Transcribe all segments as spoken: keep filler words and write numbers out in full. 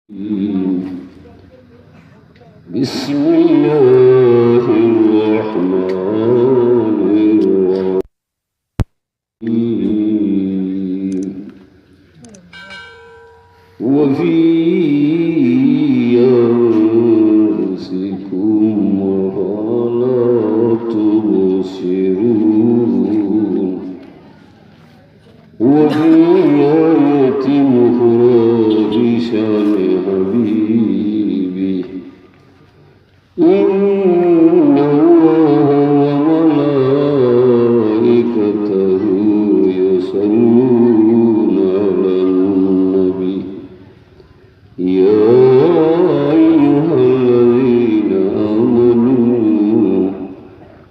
بسم الله الرحمن الرحيم. وفي أنفسكم، أفلا تبصرون. وفي آية أخرى في شأن حبيبه، إن الله وملائكته يصلون على النبي، يا أيها الذين آمنوا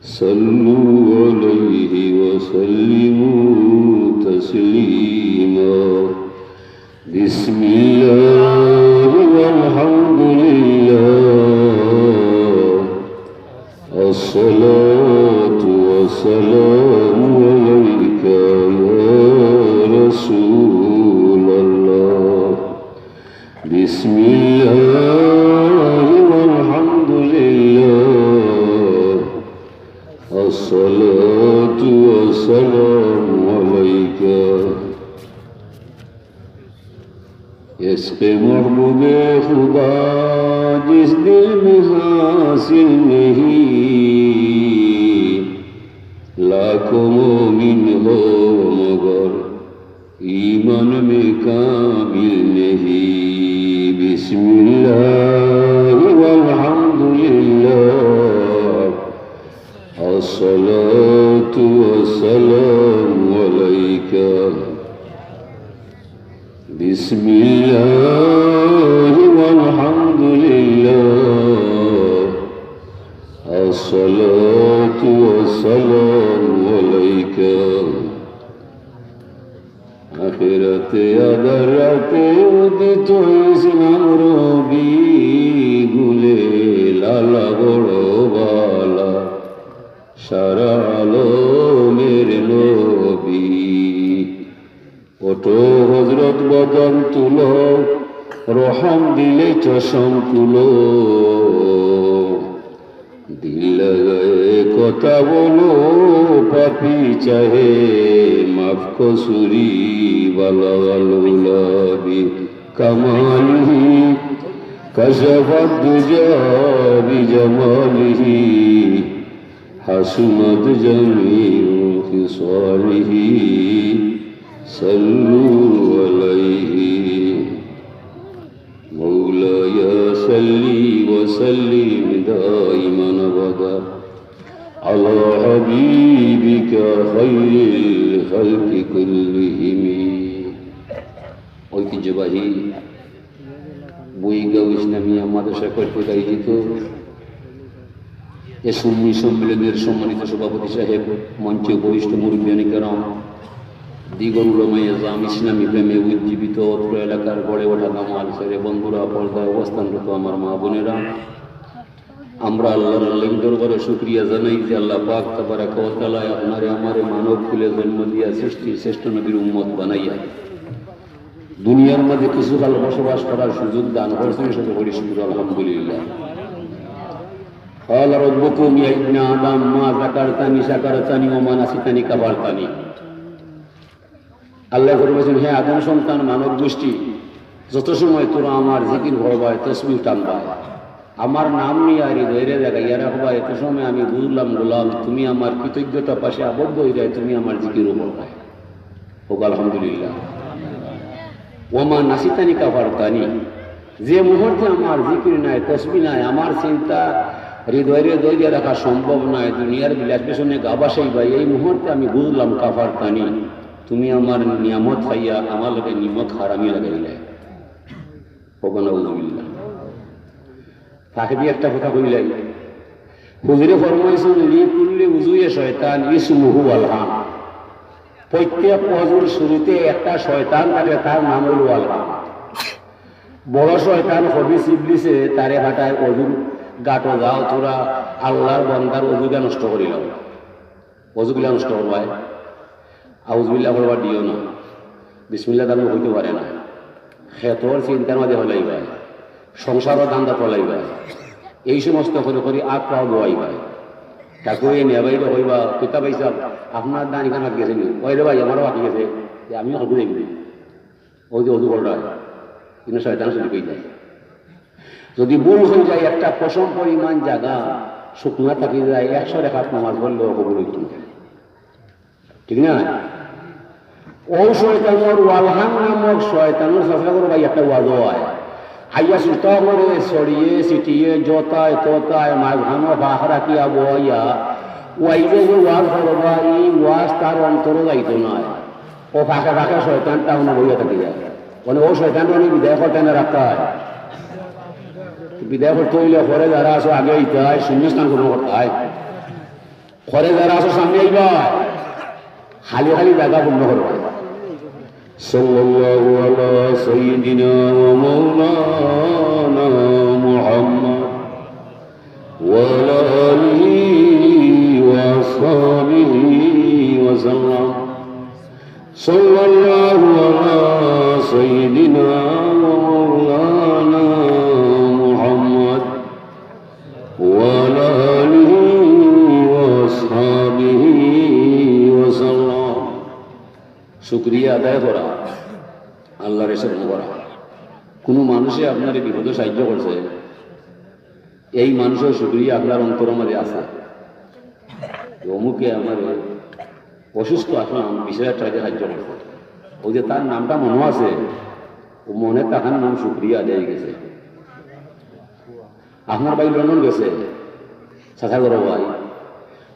صلوا عليه وسلموا تسليما. بسم الله والحمد لله، الصلاة والسلام عليك يا رسول الله. بسم الله والحمد لله، الصلاة والسلام عليك. عشق محبوب خدا جس دل میں حاصل نہیں، لاکھوں مومن ہو مگر ایمان میں کامل نہیں۔ بسم اللہ والحمد للہ، الصلاة والسلام علیک۔ بسم اللہ والحمد للہ، الصلاة والسلام علیک۔ আখেরাতে আদার রাতে উদিত হয়েছেন আমরবি গুলে লালা বড় বালা সারা আলমের নবী। ওঠো হযরত বদন তুলো, রহম দিলে চশম তুলো। দিল লাগায়ে কথা বলো, পাপী চাহে মাফ কসুরি বালা। আলুলা বি কামালিহি কাশাফাত দুজা বি জামালিহি। حسنت جميع خصاله، صلوا عليه مولاي صل وسلم دائما أبدا على حبيبك خير الخلق كلهم. ঐতিহ্যবাহী বুইগাঁও ইসলামিয়া মাদ্রাসা কর্তৃক আয়োজিত এ সুন্নি সম্মেলনের সম্মানিত সভাপতি সাহেব, মঞ্চে উপবিষ্ট মুরব্বিয়ানে কেরাম, দিগর উলামায়ে জাম, ইসলামী প্রেমে উজ্জীবিত অত্র এলাকার গড়ে ওঠা দামাল ছেলে বন্ধুরা, পর্দায় অবস্থানরত আমার মা বোনেরা, আমরা আল্লাহর অলেখ দরবারে শুকরিয়া জানাই যে আল্লাহ পাক তাবারাকা ওয়া তাআলা আপনারে আমারে মানব কুলে জন্ম দিয়া সৃষ্টির শ্রেষ্ঠ নবীর উম্মত বানাইয়া দুনিয়ার মাঝে কিছু কাল বসবাস করার সুযোগ দান করছেন, সেটা করি শুকুর আলহামদুলিল্লাহ। قال ربكم يا ابن آدم ما ذكرتني شكرتني وما نسيتني كفرتني। আল্লাহ ফরমাইছেন, হে আদম সন্তান, মানব গোষ্ঠী, যত সময় তোরা আমার জিকির করবায়, তসবিহ টানবায়, আমার নাম নিয়া হৃদয়রে জাগাইয়া রাখবায়, এত সময় আমি বুঝলাম গোলাম, তুমি আমার কৃতজ্ঞতা পাশে আবদ্ধ হয়ে যায়, তুমি আমার জিকিরও করবায়। হোক আলহামদুলিল্লাহ। ওমা নাসিতানি কাফারতানি, যে মুহূর্তে আমার জিকির নাই, তসবি নাই, আমার চিন্তা হৃদয়রে ধরিয়া রাখা সম্ভব নয়, দুনিয়ার বিলাস ব্যসনে গা ভাসাইবায়, এই মুহূর্তে আমি বুঝলাম কাফারতানি, তুমি আমার নিয়ামত খাইয়া আমার লগে নিমক হারামি লাগাইলায়। হোক নাউজুবিল্লাহ। তাকে দিয়া একটা কথা কইলাই, হুজুরে ফরমাইছইন, "লিকুল্লি উজুয়ে শয়তান ইসমুহু আলহান।" প্রত্যেক অজুর শুরুতে একটা শয়তান থাকে, তার নাম অইলো আলহান। বড় শয়তান খবিস ইবলিসে তারে পাঠায়, "অজুর গাটো যাও তোরা, আল্লাহর বন্দার অজুগিলা নষ্ট করিলাও।" অজুগিলা নষ্ট করবায়, আউজুবিল্লাহ করবার দিও না, বিসমিল্লাহ তার মুখ অইতে পারে না, খেতর চিন্তার মাঝে হলাইবায়, সংসারও ধান্দা চলাইবা, এই সমস্ত করি করি আত পাও বওয়াইবা। তাকে ওই নেবাইরে কইবা, "কিতা ভাই সাহেব, আপনার ধান ইখান হাত গেছে নি?" "ওই রে ভাই, আমারও হাত গেছে, যে আমিও হাত যাইব।" ওই যে অজু কররা, কিন্তু শয়তান শুধু কই যায়। যদি ভুল হয়ে যায়, একটা পশম পরিমাণ জায়গা শুকনা থাকি যায়, একশো রেকাত নামাজ পড়লেও কবুল হইতো না। ঠিক না? ও শয়তানর ওয়ালহান নামক শয়তানর চাচা করো ভাই একটা ওয়াজ হয়। আইয়া সুতা করে ছড়িয়ে ছিটিয়ে জতায় ততায় মাঝখানো ফাঁক রাখিয়া বইয়া ওয়াইজে যে ওয়াজ করবা, এই ওয়াজ তার অন্তরে যাইতো না। ও ফাঁকে ফাঁকে শয়তানটা উনি বইয়া থাকি যায়। মানে ও শয়তান উনি বিদায় করতে না রাখতে হয়। বিদায় করতে হইলে ঘরে যারা আছো আগে হইতে হয়, শূন্যস্থান গ্রহণ করতে হয়। ঘরে যারা আছো সামনে আইবা, খালি খালি জায়গা পূর্ণ করবা। সাল্লাল্লাহু আলা সাইয়্যিদিনা ওয়া মাওলানা মুহাম্মদ ওয়া আলা আলিহি ওয়া আসহাবিহি ওয়া সাল্লাম। সাল্লাল্লাহু আলা সাইয়্যিদিনা ওয়া মাওলানা মুহাম্মদ ওয়া আলা আলিহি ওয়া আসহাবিহি ওয়া সাল্লাম। শুকরিয়া আদায় করা, আল্লাহরে স্মরণ করা। কোনো মানুষে আপনারে বিপদে সাহায্য করছে, এই মানুষর শুকরিয়া আপনার অন্তরের মাঝে আছে। অমুকে আমার অসুস্থ আসলাম, বিছানার সাইডে সাহায্য করছে। ওই যে তার নামটা মনে আছে, ও মনে তাহার নাম শুকরিয়া আদায় হয়ে গেছে। আপনার ভাই লন্ডন গেছে, চাচা করো ভাই,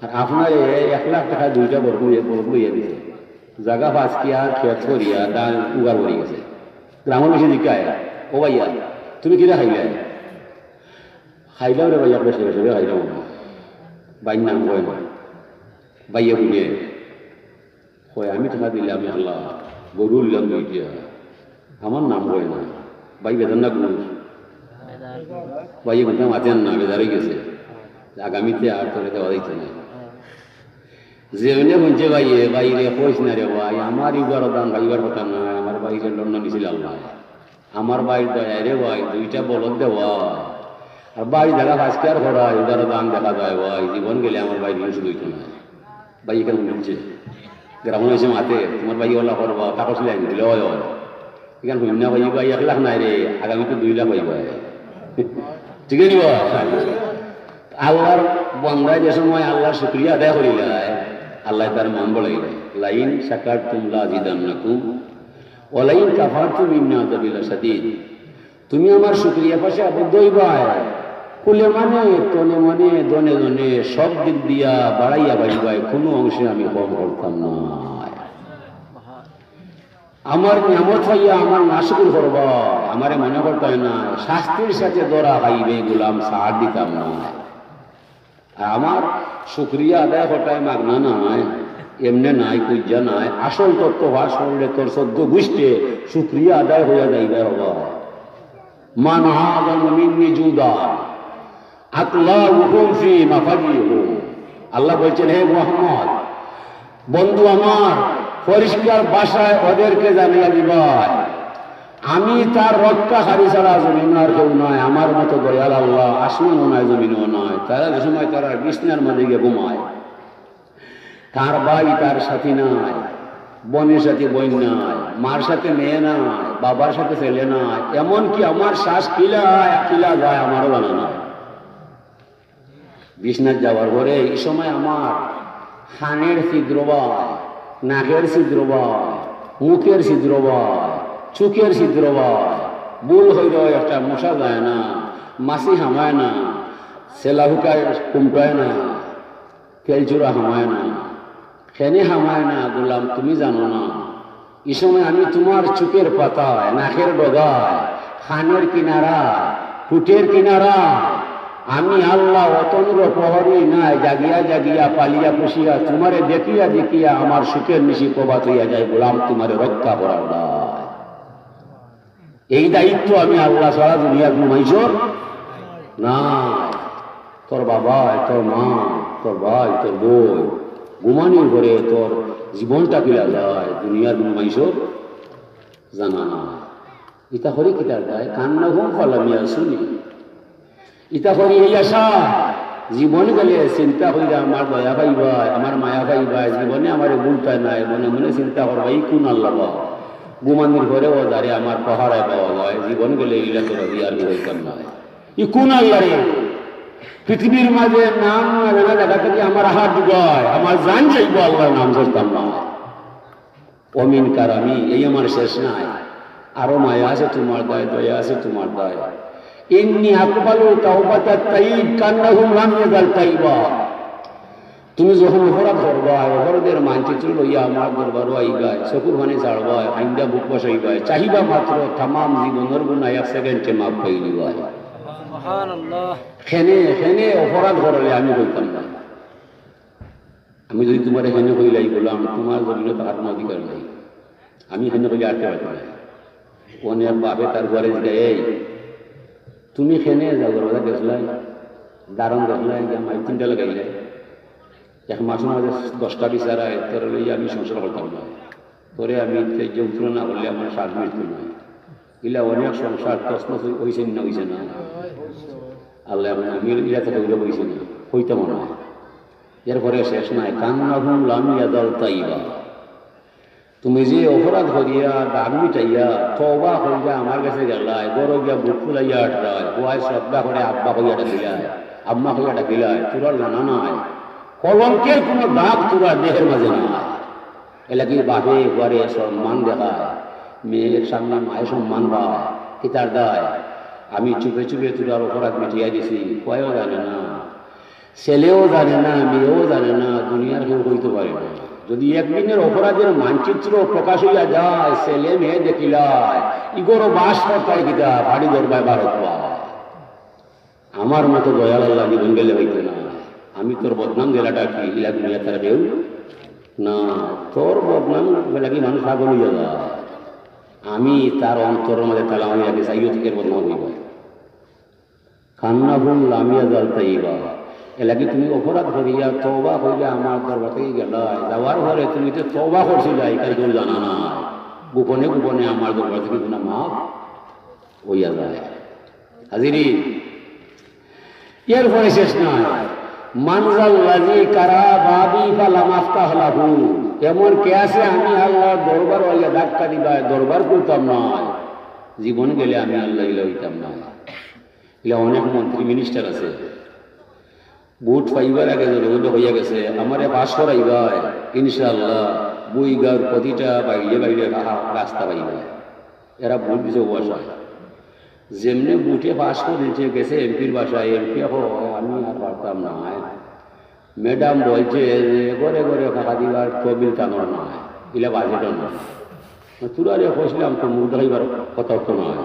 আর আপনার এ এক লাখ টাকা দুইটা বরফ লইয়া, বরফ লইয়া দিছে। জায়গা পাঁচ কিয়ার খেত করিয়া ধান উগার পড়ি গেছে। গ্রামের বেশি জিকায়, "ও ভাইয়া, তুমি কিনা খাইলে?" "খাইলাম রে ভাইয়া, বেশি বেশি খাইলাম।" ভাইর নাম কয় না। ভাইয়া বুঝে, কয়, "আমি টাকা দিলাম এক লাখ, গরু নিলাম দুইটা, আমার নাম কয় না।" ভাই বেদার না ঘুষ? ভাই এগুলো মাতেন না, বেদার হয়ে গেছে। আগামীতে আর তোরে দেওয়া দিত না। যে এমনি শুনছে ভাইয়ে, "ভাইরে কইস না রে ভাই, আমার ইবার দাম ভাইবার কথা না, আমার ভাইরে লন্ডন নিছিল আল্লাহ।" আমার ভাইর দয়া রে ভাই, দুইটা বলদ দেওয়া। আর ভাই দেখা আজকে আর করা, এবার দাম দেখা যায় ভাই, জীবন গেলে আমার ভাই ঋণ শুধু হইতো না। ভাই এখানে মিলছে। গ্রামে এসে মাতে, "তোমার ভাই ওলা করবা, তা করছিলে আইন দিলে হয় হয়।" এখানে হইম না ভাই, ভাই এক লাখ নাই রে, আগামীতে দুই লাখ হইব। ঠিক আছে বা? আল্লাহর বন্দায় যে সময় আল্লাহর শুকরিয়া আদায় করিলায়, আল্লাহ তার মান বাড়াইলে। "লাইন শাকারতুম লাজিদান্নাকুম, ওয়া লাইন কাফারতুম ইন্না আযাবি লাশাদীদ।" তুমি আমার শুকরিয়া পাশে আবদ্ধ হইবায়, কুলে মানে, তনে মানে, ধনে ধনে, সব দিক দিয়া বাড়াইয়া বাড়িবায়, কোনো অংশে আমি কম করতাম না। আমার নিয়ামত পাইয়া আমার নাশুকুর করবায়, আমারে মনে করতায় না, শাস্তির সাথে ধরা খাইবে গোলাম, ছাড় দিতাম না। আর আমার শুকরিয়া আদায় করাটাই মাগনা নাই, এমনে নাই, কুইজা নাই, আসল তত্ত্ব ফাঁস করলে তোর চোদ্দ গুষ্ঠে শুকরিয়া আদায় হইয়া যাইবে বাবা। মান আযমু মিন্নি জুদান আকলাউহুম ফি মাফাজিহু। আল্লাহ বলছেন, "হে মোহাম্মদ, বন্ধু আমার, পরিষ্কার ভাষায় ওদেরকে জানিয়ে দিবায়, আমি তার রক্ষাকারী ছাড়া জমিন আর কেউ নাই, আমার মতো দয়াল আল্লাহ আসমানও নাই, জমিনও নাই।" তারা যে সময় তারা বিছনার মাঝে গিয়ে ঘুমায়, তার ভাই তার সাথী নাই, বোনের সাথে বোন নাই, মার সাথে মেয়ে নাই, বাবার সাথে ছেলে নাই, এমনকি আমার শ্বাস কিলা কিলা যায় আমারও জানা নাই। বিছনাত যাওয়ার পরে এই সময় আমার কানের ছিদ্র বায়, নাকের ছিদ্র বায়, মুখের ছিদ্র বায়, চোখের ছিদ্র বায়, ভুল হইলেও একটা মশা যায় না, মাছি হামায় না, সেলা হুকায় কুমটায় না, তেলচুরা হামায় না, কেনে হামায় না, গোলাম, তুমি জানো না। এই সময় আমি তোমার চোখের পাতায়, নাকের ডগায়, কানের কিনারায়, ঠোঁটের কিনারায়, আমি আল্লাহ অতনুর প্রহরী নাই, জাগিয়া জাগিয়া, পালিয়া পুষিয়া, তোমারে দেখিয়া দেখিয়া আমার সুখের নিশি প্রভাত হইয়া যায়, গোলাম, তোমারে রক্ষা করার দায়। এই দায়িত্ব আমি আল্লাহ ছাড়া দুনিয়ার কোনো মানুষর নাই। তোর বাবা, তোর মা, তোর ভাই, তোর বউ, ঘুমানির পরে তোর জীবনটা কিলা যায়, দুনিয়ার কোনো মানুষর জানা নাই। ইতা করি কিতার দায়? কান্নাহুম ফালাম ইয়াসুনি। ইতা করি এই আশা, জীবন গেলে চিন্তা কইরা আমার দয়া পাইবায়, আমার মায়া পাইবায়, জীবনে আমারে ভুলতায় নায়, মনে মনে চিন্তা করবা, ই কুন আল্লাহ বা? ঘুমানির পরেও যারে আমার পাহারায় পাওয়া যায়, জীবন গেলে ইলা তো রাজি আর হইতাম নায়। ই কুন আল্লাহ রে? পৃথিবীর মাঝে নাম না জানা জাগা থাকি আমার আহার ডুবায়, আমার জান যাইবো আল্লাহর নাম ধরতাম না। ওমিন কারামি, এই আমার শেষ নাই, আরো মায়া আছে তোমার দায়, দয়া আছে তোমার দায়। ইন্নি আকবালু তাওবাতাত তাইয়িব কান্নাহুম লাম ইয়াজাল তাইয়িবা। তুমি যখন অপরাধ করবায়, অপরাধের মানচিত্র লইয়া আমার দরবারো আইবায়, চকুর পানি ছাড়বায়, কাইন্দা বুক ভাসাইবায়, চাহিবা মাত্র তামাম জীবনর গুনা এক সেকেন্ডে মাফ পাইলিবায়। সুবহানাল্লাহ। কেনে, কেনে অপরাধ করলে আমি কইতাম না। আমি যদি তোমারে কেনে কইলাই, গোলাম, তোমার জমিনো থাকার কোনো অধিকার নাই, আমি কেনে কইলে আটকে পারতাম না। অনেক বাপে তার ঘরে জিগায়, এই, তুমি কেনে যাও, দরবাজা গেছলায়, দারন গেছলায়, গিয়া মাইর তিনটা লাগাইলায়, এক মাসর মাঝে দশটা বিচার আয়, তোরে লইয়া আমি সংসার করতাম না, তোরে আমি ত্যায্য পুত্র না করলে আমার শ্বাস মিলতো না। ইলা অনেক সংসার তছনছ অইছে না, অইছে না? আল্লাহ, আমি ইলা থাকি অইলে অইছে না, অইতাম না। এরপরে শেষ নাই, কান্নাহুম লাম ইয়াজাল তাইবা। তুমি যে অপরাধ করিয়া, দাগ মিটাইয়া, তওবা করিয়া আমার গেছে গেলায়, ঘরো গিয়া বুক ফুলাইয়া আটকায়, পুয়ায় শ্রদ্ধা করে আব্বা কইয়া ডাকিলায়, আম্মা কইয়া ডাকিলায়, তোরার জানা নাই, কলঙ্কের কোনো দাগ তোরার দেহের মাঝে নাই। এলাকি বাপে পুয়ারে সম্মান দেখায়, মেয়ের সামনে মায়ে সম্মান পায়, কিতার দায়? আমি চুপে চুপে তোরার অপরাধ মিটিয়া দিছি, পুয়ায়ও জানে না। ছেলেও জানে না, মেয়েও জানে না, দুনিয়ার কেউ কইতো পারে না। যদি একদিনের অপরাধের মানচিত্র প্রকাশ অইয়া যায়, ছেলে মেয়ে দেখিলায়, ইগরো বাস করতায় কিতা, বাড়ি দরবায় বারো পুয়া। আমার মতো দয়াল আল্লাহ জীবন গেলে অইতো না। আমি তোর বদনাম গেলাটা কি, ইলা দুনিয়া তার কেউ না। তোর বদনাম গেলা কি মানুষ পাগল অইয়া যায়? আমি তার অন্তরর মাঝে তালা মারি রাখি, চাইও তোর বদনাম অইবো। কান্নাহুম লাম ইয়াজাল তাইবা। এলাকি তুমি অপরাধ করিয়া তওবা করিয়া আমার দরবার থাকি গেলায়, যাওয়ার পরে তুমি তো তওবা করছিলায়, ইখান কেউ জানা নাই, গোপনে গোপনে আমার দরবার থাকি গুনা মাফ অইয়া যায়। হাজিরিন, এরপরে শেষ নাই। মান যাল্লাযী কারা বাবী ফালাম আফতাহ লাহু। এমন কে আছে আমি আল্লাহর দরবার অইয়া ধাক্কা দিবায়, দরবার খুলতাম নায়, জীবন গেলে আমি আল্লাহ ইলা অইতাম নায়। ইলা অনেক মন্ত্রী মিনিস্টার আছে, ভোট পাইবার আগে জনগণে কইয়া গেছে, আমারে পাস করাইবায়, ইনশাআল্লাহ, বুইগাঁওর প্রতিটা বাইরে বাইরে রা-, রাস্তা পাইবায়। এরা ভোট দিছে অউ ভাষায়। যেমনে ভোটে পাস করিছে, গেছে এমপির বাসায়, এমপি কয়, আমি আর পারতাম না। ম্যাডাম বলছে যে ঘরে ঘরে টাকা দিবার তহবিল তানর নাই, ইলা বাজেটও নাই। তোরারে কইছিলাম তো মুখ দেখাইবার কথা তো নয়।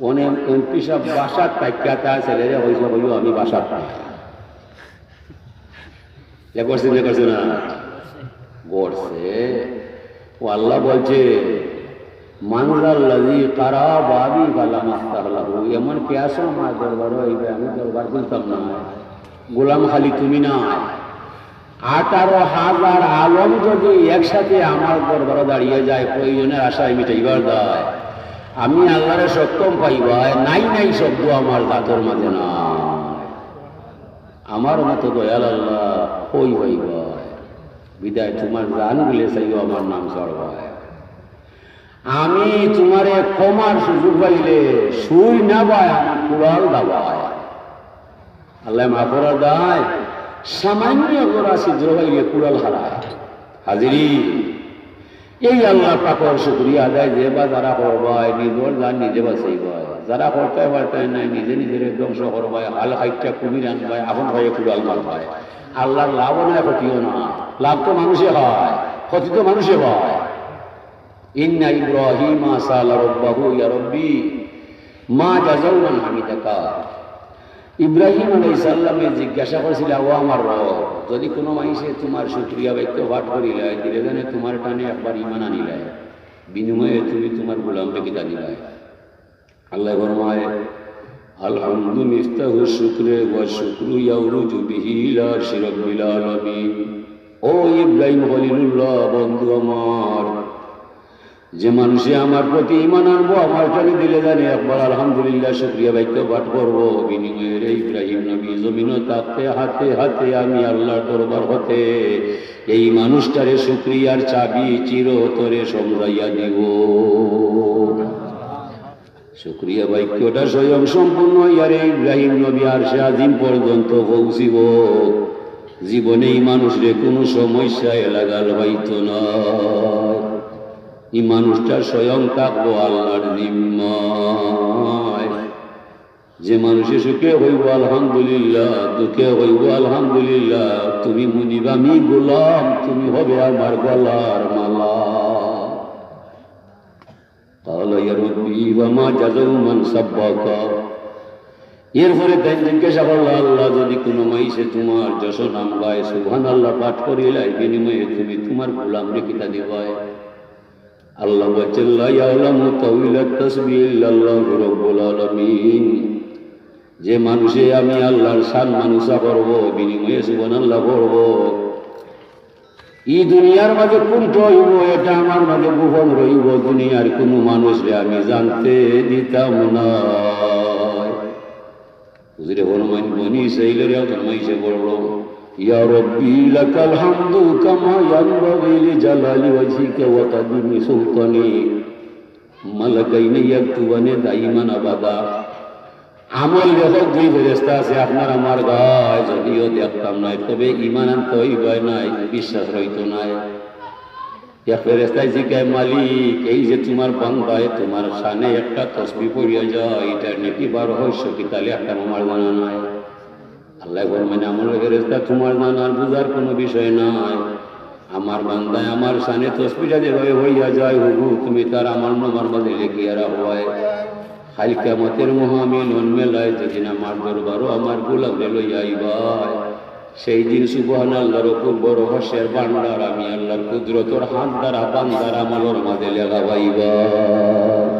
অনে এমপি সাহেব বাসাত থাকিয়া তার ছেলেরে কইছে, কইও আমি বাসাত নাই। এ করছে, এ করছে না? করছে। ও আল্লাহ বলছে, মান যাল্লাযী কারা বাবী ফালাম আফতাহ লাহু। এমন কে আছো আমার দরবারো, এইবার আমি দরবার খুলতাম না। গোলাম খালি তুমি না, আঠারো হাজার আলম যদি একসাথে আমার দরবারো দাঁড়িয়ে যায়, প্রয়োজনের আশায় মিটাইবার দায়, আমি আল্লাহরে সক্ষম পাইবায়, নাই নাই শব্দ আমার জাতর মাঝে নাই। আমার মতো দয়াল আল্লাহ কই পাইবায়? বিদায় তোমার জান গেলে চাইও আমার নাম ছাড়বায়। আমি তোমারে ক্ষমার সুযোগ পাইলে সুই না বায়, আমার কুড়াল দাবায়। আল্লাহ মাফ করার দায়, সামান্য করা ছিদ্র পাইলে কুড়াল হারায়। হাজিরিন, এই আল্লাহ পাকর শুকরিয়া আদায় যে বা যারা করবায়, নিজর জান নিজে বাঁচাইবায়, যারা করতে পারতে নাই, নিজে নিজেরে ধ্বংস করবায়, হাল খাইটা কুমির আনবায়, আপন ভাইয়ে কুড়াল মারবায়। আল্লাহর লাভও নাই, ক্ষতিও নাই। লাভ তো মানুষে হয়, ক্ষতি তো মানুষে হয়। ইন্না ইব্রাহিমা সাআলা রাব্বাহু ইয়া রাব্বি মা জাযাউ মান হামিদাকা। ইব্রাহিম আলাইহিস সালামে জিজ্ঞাসা করছিলা, ও আমার রব, যদি কোনো মানুষে তোমার শুকরিয়া বাক্য পাঠ করিলায়, দিলে জানে তোমার টানে একবার ঈমান আনিলায়, বিনিময়ে তুমি তোমার গোলামরে কিতা দিলায়? আল্লাহ ফরমায়, আলহামদু মিফতাহু শুকরে ওয়া শুকরু ইয়াউরুজু বিহি ইলা আরশি রাব্বিল আলামিন। ও ইব্রাহিম খলিলুল্লাহ, বন্ধু আমার, যে মানুষে আমার প্রতি ঈমান আনবো, আমার টানে দিলে জানে একবার আলহামদুলিল্লাহ শুকরিয়া বাক্য পাঠ করবো, বিনিময়ে রে ইব্রাহিম নবী জমিনো থাকতে হাতে হাতে আমি আল্লাহর দরবার হতে এই মানুষটারে শুকরিয়ার চাবি চিরতরে সমজাইয়া দিব। শুকরিয়া বাক্যটা স্বয়ং সম্পূর্ণ ইয়ারে ইব্রাহিম নবী আরশে আজিম পর্যন্ত পৌঁছিব। জীবনে এই মানুষরে কোনো সমস্যায় লাগাল পাইত না। এই মানুষটা স্বয়ং থাকবো আল্লাহর জিম্মায়। যে মানুষে সুখে হইব আলহামদুলিল্লাহ, দুঃখে হইব আলহামদুলিল্লাহ, তুমি মুনিব আমি গোলাম, তুমি হবে আমার গলার মালা। قال يا ربي وما جزاء من سبك। এরপরে তাইন জিজ্ঞাসা করলা, আল্লাহ, যদি কোনো মাইসে তোমার যশ নাম গায়, সুবহানাল্লাহ পাঠ করিলাই, বিনিময়ে তুমি তোমার গোলামরে কিতা দিবায়? আল্লাহ বলছেন, لا يعلم تأويل التسبيح إلا الله رب العالمين। যে মানুষে আমি আল্লাহর শান মানুষা করবো, বিনিময়ে সুবহানাল্লাহ পড়বো, ই দুনিয়ার মাঝে কুণ্ঠ হইব, এটা আমার মাঝে গোপন রইব, দুনিয়ার কোনো মানুষরে আমি জানতে দিতাম না। হুজুরে ফরমাইন, বনি ইসরাইলর একজন মাইসে বলল, يا ربي لك الحمد كما ينبغي لجلال وجهك وعظيم سلطانك। মালাকাইনি ইয়াকতুবানে দাইমান আবাদা। আমল লেখক দুই ফেরেশতা আছে আপনার আমার গায়, যদিও দেখতাম নায়, তবে ঈমান আনতে অইবায় নায়, বিশ্বাস রইতো নায়। এক ফেরেশতায় জিকায়, মালিক, এই যে তোমার বান্দায় তোমার শানে একটা তসবি পড়িয়া যায়, ইটার নেকি বারো হইছো কিতালে একটা আমার জানা নাই। আল্লাহ ফরমাইন, আমল ফেরেশতা, তোমার জানার বুঝার কোনো বিষয় নাই। আমার বান্দায় আমার শানে তসবিটা যেভাবে হইয়া যায়, হুবহু তুমি তার আমল নামার মাঝে লেখিয়া রাখবায়। কাইল কিয়ামতের মহামিলন মেলায় যেদিন আমার দরবারো আমার গোলামরে লইয়া আইবায়, সেই দিন সুবহানাল্লাহর অপূর্ব রহস্যের ভান্ডার আমি আল্লাহর কুদরতর হাত দ্বারা বান্দার আমলর মাঝে লেখা পাইবায়।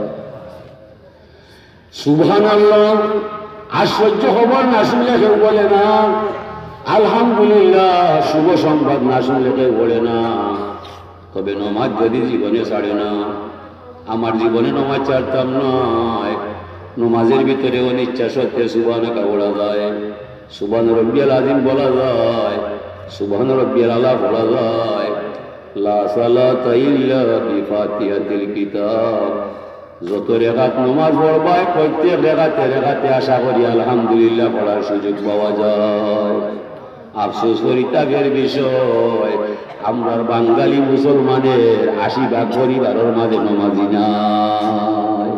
সুবহানাল্লাহ, আশ্চর্য খবর না শুনলে কেউ বলে না, আলহামদুলিল্লাহ, শুভ সংবাদ না শুনলে কেউ বলে না। তবে নমাজ যদি জীবনে ছাড়ে না, আমার জীবনে নমাজ ছাড়তাম নায়। নমাজের ভিতরে অনিচ্ছা সত্ত্বে সুবহানাকা পড়া যায়, সুবহান রব্বিয়াল আজিম বলা যায়, সুবহান রব্বিয়াল আলা বলা যায়। লা সালাতা ইল্লা বিফাতিহাতিল কিতাব। যত রেকাত নমাজ পড়বায়, প্রত্যেক রেকাতে রেকাতে আশা করি আলহামদুলিল্লাহ পড়ার সুযোগ পাওয়া যায়। আফসোস পরিতাপের বিষয়, আমরার বাঙালি মুসলমানের আশি ভাগ পরিবারর মাঝে নমাজি নাই।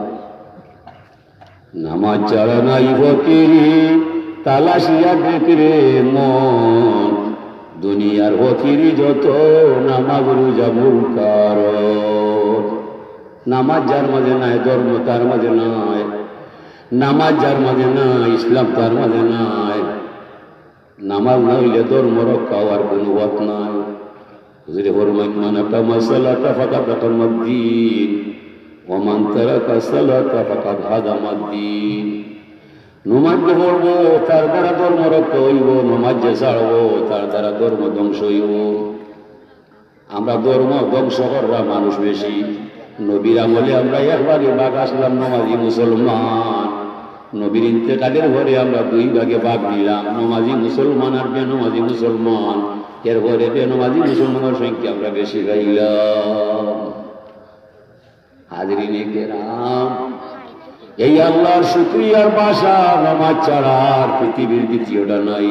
নামাজ ছাড়া নাই ফকিরি, তালাশিয়া দেখ রে মন, দুনিয়ার ফকিরি যত, নামাজ রোজা মূল কারণ। নামাজ যার মাঝে নাই, ধর্ম তার মাঝে নাই। নামাজ যার মাঝে নাই, ইসলাম তার মাঝে নাই। নামাজ না হইলে ধর্ম রক্ষা হওয়ার কোনো পথ নাই। হুজুরে ফরমাইন, মান আকামা সালাতা ফাকাদ আকামাদ দ্বীন, ওয়া মান তারাকা সালাতা ফাকাদ হাদামাদ দ্বীন। নমাজ যে পড়বো, তার দ্বারা ধর্ম রক্ষা হইব, নমাজ যে ছাড়বো, তার দ্বারা ধর্ম ধ্বংস হইব। আমরা ধর্ম ধ্বংস কররা মানুষ বেশি। নবীর আমলে আমরা এক ভাগে ভাগ আসলাম নমাজি মুসলমান, নবীর ইন্তেকালের পরে আমরা দুই ভাগে ভাগ নিলাম, নমাজি মুসলমান আর বেনমাজি মুসলমান। এরপরে বেনমাজি মুসলমানের সংখ্যা আমরা বেশি পাইলাম। হাজিরিনে কেরাম, এই আল্লাহর শুকরিয়ার ভাষা নমাজ ছাড়া আর পৃথিবীর দ্বিতীয়টা নাই।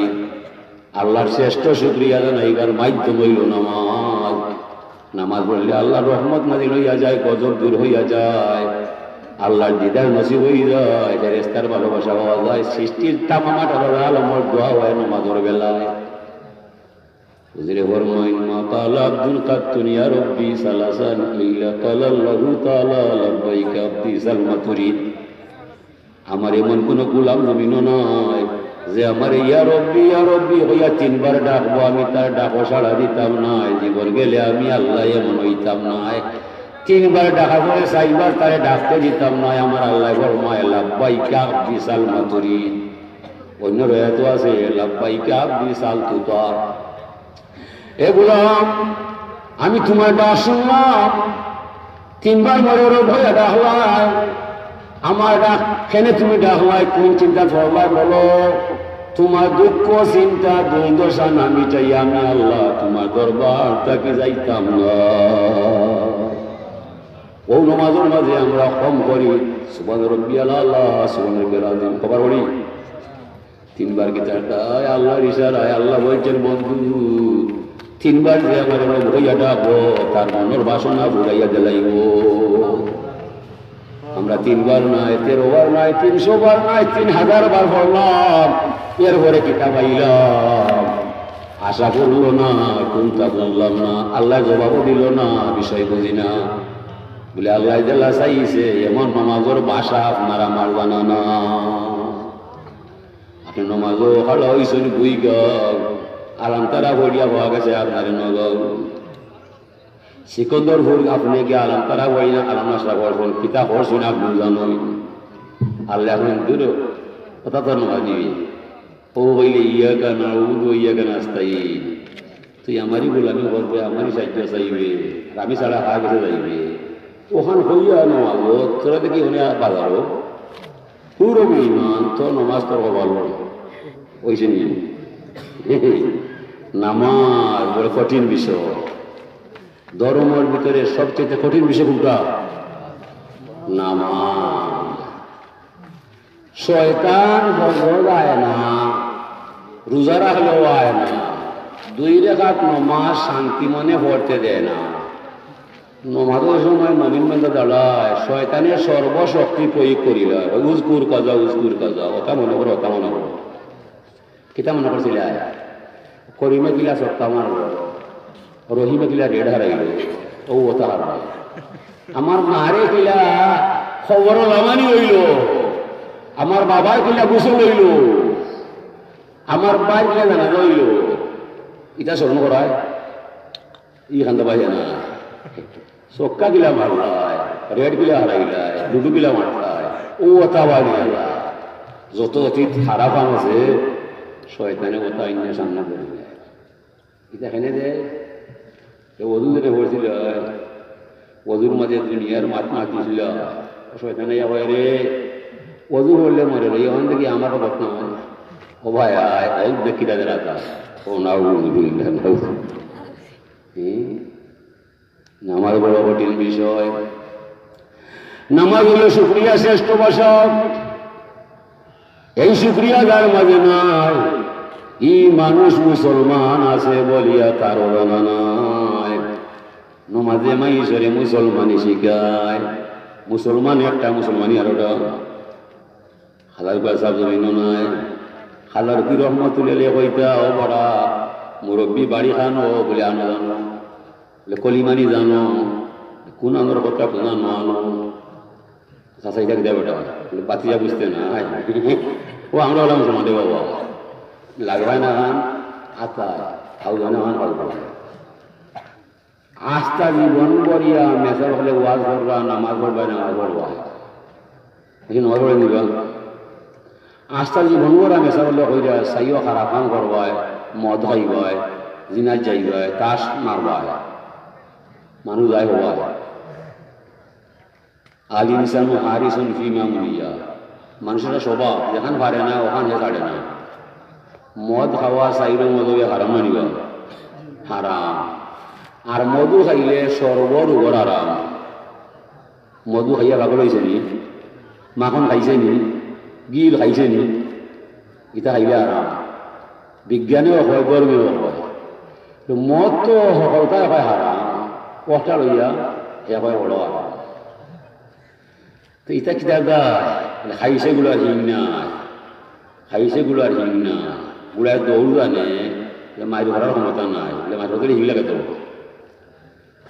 আল্লাহর শ্রেষ্ঠ শুকরিয়া জানাইবার মাধ্যম হইল নমাজ। নমাজ পড়লে আল্লাহর রহমত নাজিল হইয়া যায়, গজব দূর হইয়া যায়, আল্লাহর দিদার নসিব হইয়া যায়, ফেরেশতার ভালোবাসা পাওয়া যায়, সৃষ্টির তামাম আঠারো আলমর দোয়া হয় নমাজর বেলায়। হুজুরে ফরমাইন, মা ক্বালা আবদুন কাত্তুন ইয়া রব্বি সালাসান ইল্লা ক্বালাল্লাহু তাআলা লাব্বাইকা আবদি সাল মা তুরিদ। আমার এমন কোনো গোলাম জমিনো নাই যে আমারে ইয়া রব্বি, ইয়া রব্বি কইয়া তিনবার ডাকবো, আমি তার ডাকো সাড়া দিতাম নায়, জীবন গেলে আমি আল্লাহ এমন হইতাম নায়। তিনবার ডাকার পরে চাইরবার তারে ডাকতে দিতাম নায়, আমার আল্লাহ ফরমায়, লাব্বাইকা আবদি সাল মা তুরিদ। অন্য রেওয়ায়েত আছে, লাব্বাইকা আবদি সাল তুতা। এ গোলাম, আমি তোমার ডাক শুনলাম, তিনবার মরে রব হইয়া ডাকলায়, আমার ডাক কেনে তুমি ডাকলায়, কোন চিন্তা করলায় বলো? তোমার দুঃখ, চিন্তা, দুর্দশা না মিটাইয়া আমি আল্লাহ তোমার দরবার থাকি যাইতাম না। অউ নমাজর মাঝে আমরা কম করি, সুবহান রব্বিয়াল আলা, সুবহান রব্বিয়াল আযীম, কবার পড়ি। তিনবার কিতা? আয় আল্লাহর ইশারা, আয় আল্লাহ বলছেন, বন্ধু, তিনবার যে আমার রব হইয়া ডাকবো, তার মনর বাসনা পুরাইয়া দিলাইবো। আমরা তিনবার নায়, তেরো বার নায়, তিনশো বার নায়, তিন হাজার বার পড়লাম, এরপরে কিতা পাইলাম? আশা করলো না, কুন্তা করলাম না, আল্লাহ জবাবও দিল না, বিষয় বুঝি না। বলে, আল্লাহ যেলা চাইছে, এমন নমাজর ভাষা আপনার আমার জানা না। আপনি নমাজও খাড়া হইছেন বুইগা, আলাম তারা পড়িয়া পাওয়া গেছে আপনারে নগদ। সিকন্দরপুর আপনি গিয়া আলাম তারা পড়ি না, আলাম নাশরা পড়ছেন, কিতা পড়ছেন আপনি জানেন। আল্লাহ এখন দূর কথা তো নমাজ নিবি। ও বইলে, ইয়াকা নাউবুদু ওয়া ইয়াকা নাস্তাইন। তুই আমারই গোলামি করবে, আমারই সাহায্য চাইবে, আর আমি ছাড়া কার কাছে যাইবে? ওখান হইয়া নমাজ, তোরা দেখি ওনে বাজারো। পুরো বেঈমান, তো নমাজ তোর কপাল। ওই যে নিয়ে। নামাজ বড় কঠিন বিষয়। ধর্মর ভিতরে সবচেয়ে কঠিন বিষয় কোনটা? নামাজ। শয়তান হজও যায় না, রোজা রাখলেও আয় না, দুই রেকাত নমাজ শান্তি মনে পড়তে দেয় না। নমাজর সময় মমিন বান্দা দাঁড়ায়, শয়তানে সর্বশক্তি প্রয়োগ করিলায়, উজকুর কাজা, উজকুর কাজা, ওটা মনে করো, ওটা মনে করো। কিতা মনে করছিলা? করিমে কিলা সক্কা মারলো, রহিমে কিলা রেড হারাইলো, ও ওটা হারাইলো। আমার মারে কিলা খবর লামানি হইল, আমার বাবার কিলা গোসল হইল, আমার ভাইর কিলা জানাজা হইল, ইটা স্মরণ করায়। ই খান্দা বাজে না। সক্কা কিলা মারলায়, রেড কিলা হারাইলায়, লুডু কিলা মারলায়, ও ওটা বাড়ি গেলা। যত অতীত খারাপ কাম আছে, শয়তানে ওটা ইন্না সামনে করে দেয়। ইটা কেনে দেয়? এ অজু যেনে পড়ছিল, অজুর মাঝে দুনিয়ার মাত মাতিছিল, শয়তানে ইয়া কয়, "রে, অজু পড়লে মরে রে, অখান থাকি আমার খবর নাই।" ও ভাই, আয়, অজু দেখি তাদের আতা। ও না, ও অজু, না, না, অজু। হুম? নামাজ বড় কঠিন বিষয়। নামাজ হলো শুকরিয়া শ্রেষ্ঠ ভাষা। এই শুকরিয়া যার মাঝে নাই, ই মানুষ মুসলমান আছে বলিয়া তারও জানা নাই। নমাজে মাইনষরে মুসলমানি শিখায়, মুসলমান একটা, মুসলমানি আরোটা। হাজার কয় সাব জমিনও নাই। হাজার কি রহমতুল্লাহ কইতা, ও বড়া মুরব্বী বাড়ি খানো বলে আনো জানো, বলে কলিমানি জানো, কোন আনোর কথা কোন আনো আনো। চাচা ইটা কিতা বেটা? বলে, বাতিজা বুঝতে না। ও আমরা হলাম সমাজে বাবা। লাগবায় না খান, আতা, খাও জানে খান, খাও জানে। আস্তা জীবন ভরিয়া মেসাব হলে ওয়াজ করবা, নামাজ পড়বা, নামাজ পড়বা। দেখি নামাজ পড়ে নিবা। আস্তা জীবন ভরা মেসাব হলে কইরা, চাইও খারাপ কাম করবায়, মদ খাইবায়, জিনাত যাইবায়, তাস মারবায়। মানুষ যায় হবায়। আল ইনসানু হারিসুন ফিমা মুনিয়া। মানুষের স্বভাব, যেখান পারে না, ওখান হে ছাড়ে না। মদ খাওয়া চাইরো মজবে হারাম না নিবা? হারাম। আর মধু খাইলে সর্ব রোগর আরাম। মধু খাইয়া পাগল হইছে নি? মাখন খাইছে নি? গিল খাইছে নি? ইটা খাইলে আরাম। বিজ্ঞানেও কয়, ধর্মেও কয়। তো মদ তো হকলতায় কয় হারাম, ওটা লইয়া হে কয় বড় হারাম। তো ইটা কিতা দা? বলে, খাইছে গুলার হিং নাই, খাইছে গুলার হিং নাই। গুলায় দৌড় জানে, যে মাইর করার ক্ষমতা নাই, বলে, মাইর করতে হিং লাগে তো।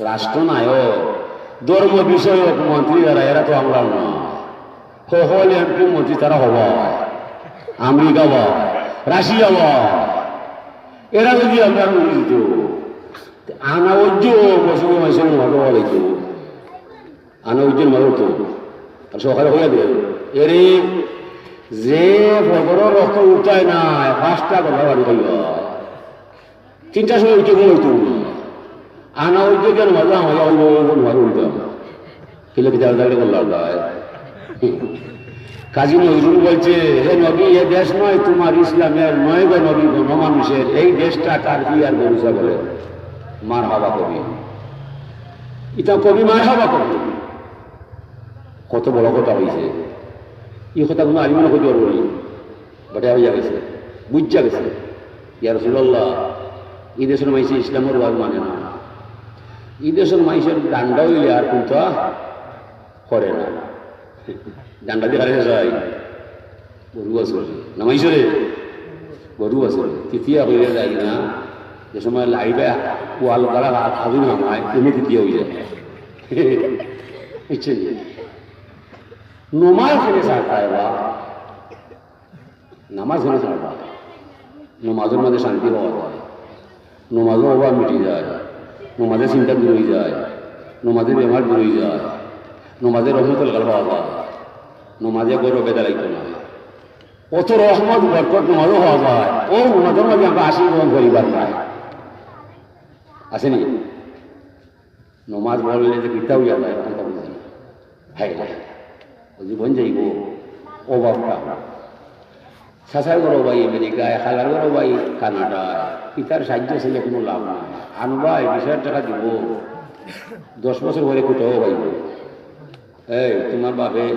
রাষ্ট্রনায়ক, ধর্ম বিষয়ক মন্ত্রী যারা, এরা তো আমরার না। হকল এমপি মন্ত্রী তারা হবা, আমেরিকা বা, রাশিয়া বা, এরা যদি আমরার উচিত, আনা উজ্জ মুসলমান মাসে মতো বলে তো, আনা উজ্জ মারো তো, আর সকালে হয়ে দেবে। এরে যে ফজরর রক্ত উঠায় না, পাঁচটা কথা বাড়ি খাইবা। তিনটার সময় উঠে ঘুম হইতো না। আনা উঠতে কেন মাঝে আমাকে অন্য অন্য ঘুম মাঝে উঠতাম। বলে, "কিতা কথা বললা ভাই?" কাজী নজরুল বলছে, "হে নবী, এ দেশ নয় তোমার ইসলামের, নয় গো নবী গণমানুষের, এই দেশটা কার কি আর গরু ছাগলের।" মারহাবা কবি, ইতা কবি মারহাবা কবি। কত বড় কথা কইছে। ই কথা কুনু আলিমে কইতে পারবো নি? বেটা অইয়া গেছে, বুঝা গেছে। ইয়া রাসূলুল্লাহ, ই দেশর মাইনষে ইসলামর ওয়াজ মানে না। ই দেশর মাইনষর ডান্ডা অইলে আর কুনতা করে না। ডান্ডা দি কারে যায়? গরু আছে না মাইনষরে? গরু আছে। তিতিয়া কইলে যায় না। যে সময় লাইবা ওয়াল করা হাত হাবি না হয়, তুমি তিতিয়া অই যায়। বুঝছেন? নমাজ কেনে ছাড়তায় বা? নমাজ কেনে ছাড়বা? নমাজর মাঝে শান্তি পাওয়া যায়, নমাজর অভাব মিটি যায়, নমাজে চিন্তা দূর অই যায়, নমাজে বেমার দূর অই যায়, নমাজে রহমতুল গাল পাওয়া যায়, নমাজে গরো বেদা লাগতো না। অত রহমত বরকত নমাজও পাওয়া যায়। ও নমাজর মাঝে আমরা আশীর্বাদ করিবার নাই। আছে নি? নমাজ পড়লে যে কিতা অইয়া যায়, অখন তো বুঝি না। হায় রে, ও জীবন যাইব, অভাবটা। চাচার ঘরো ভাই আমেরিকায়, খালার ঘরো ভাই কানাডায়, পিতার সাহায্য চাইলে কুনু লাভ নাই। আনবায় বিশ হাজার টেকা দিব, দশ বছর পরে কুটাও পাইব। এই, তোমার বাপে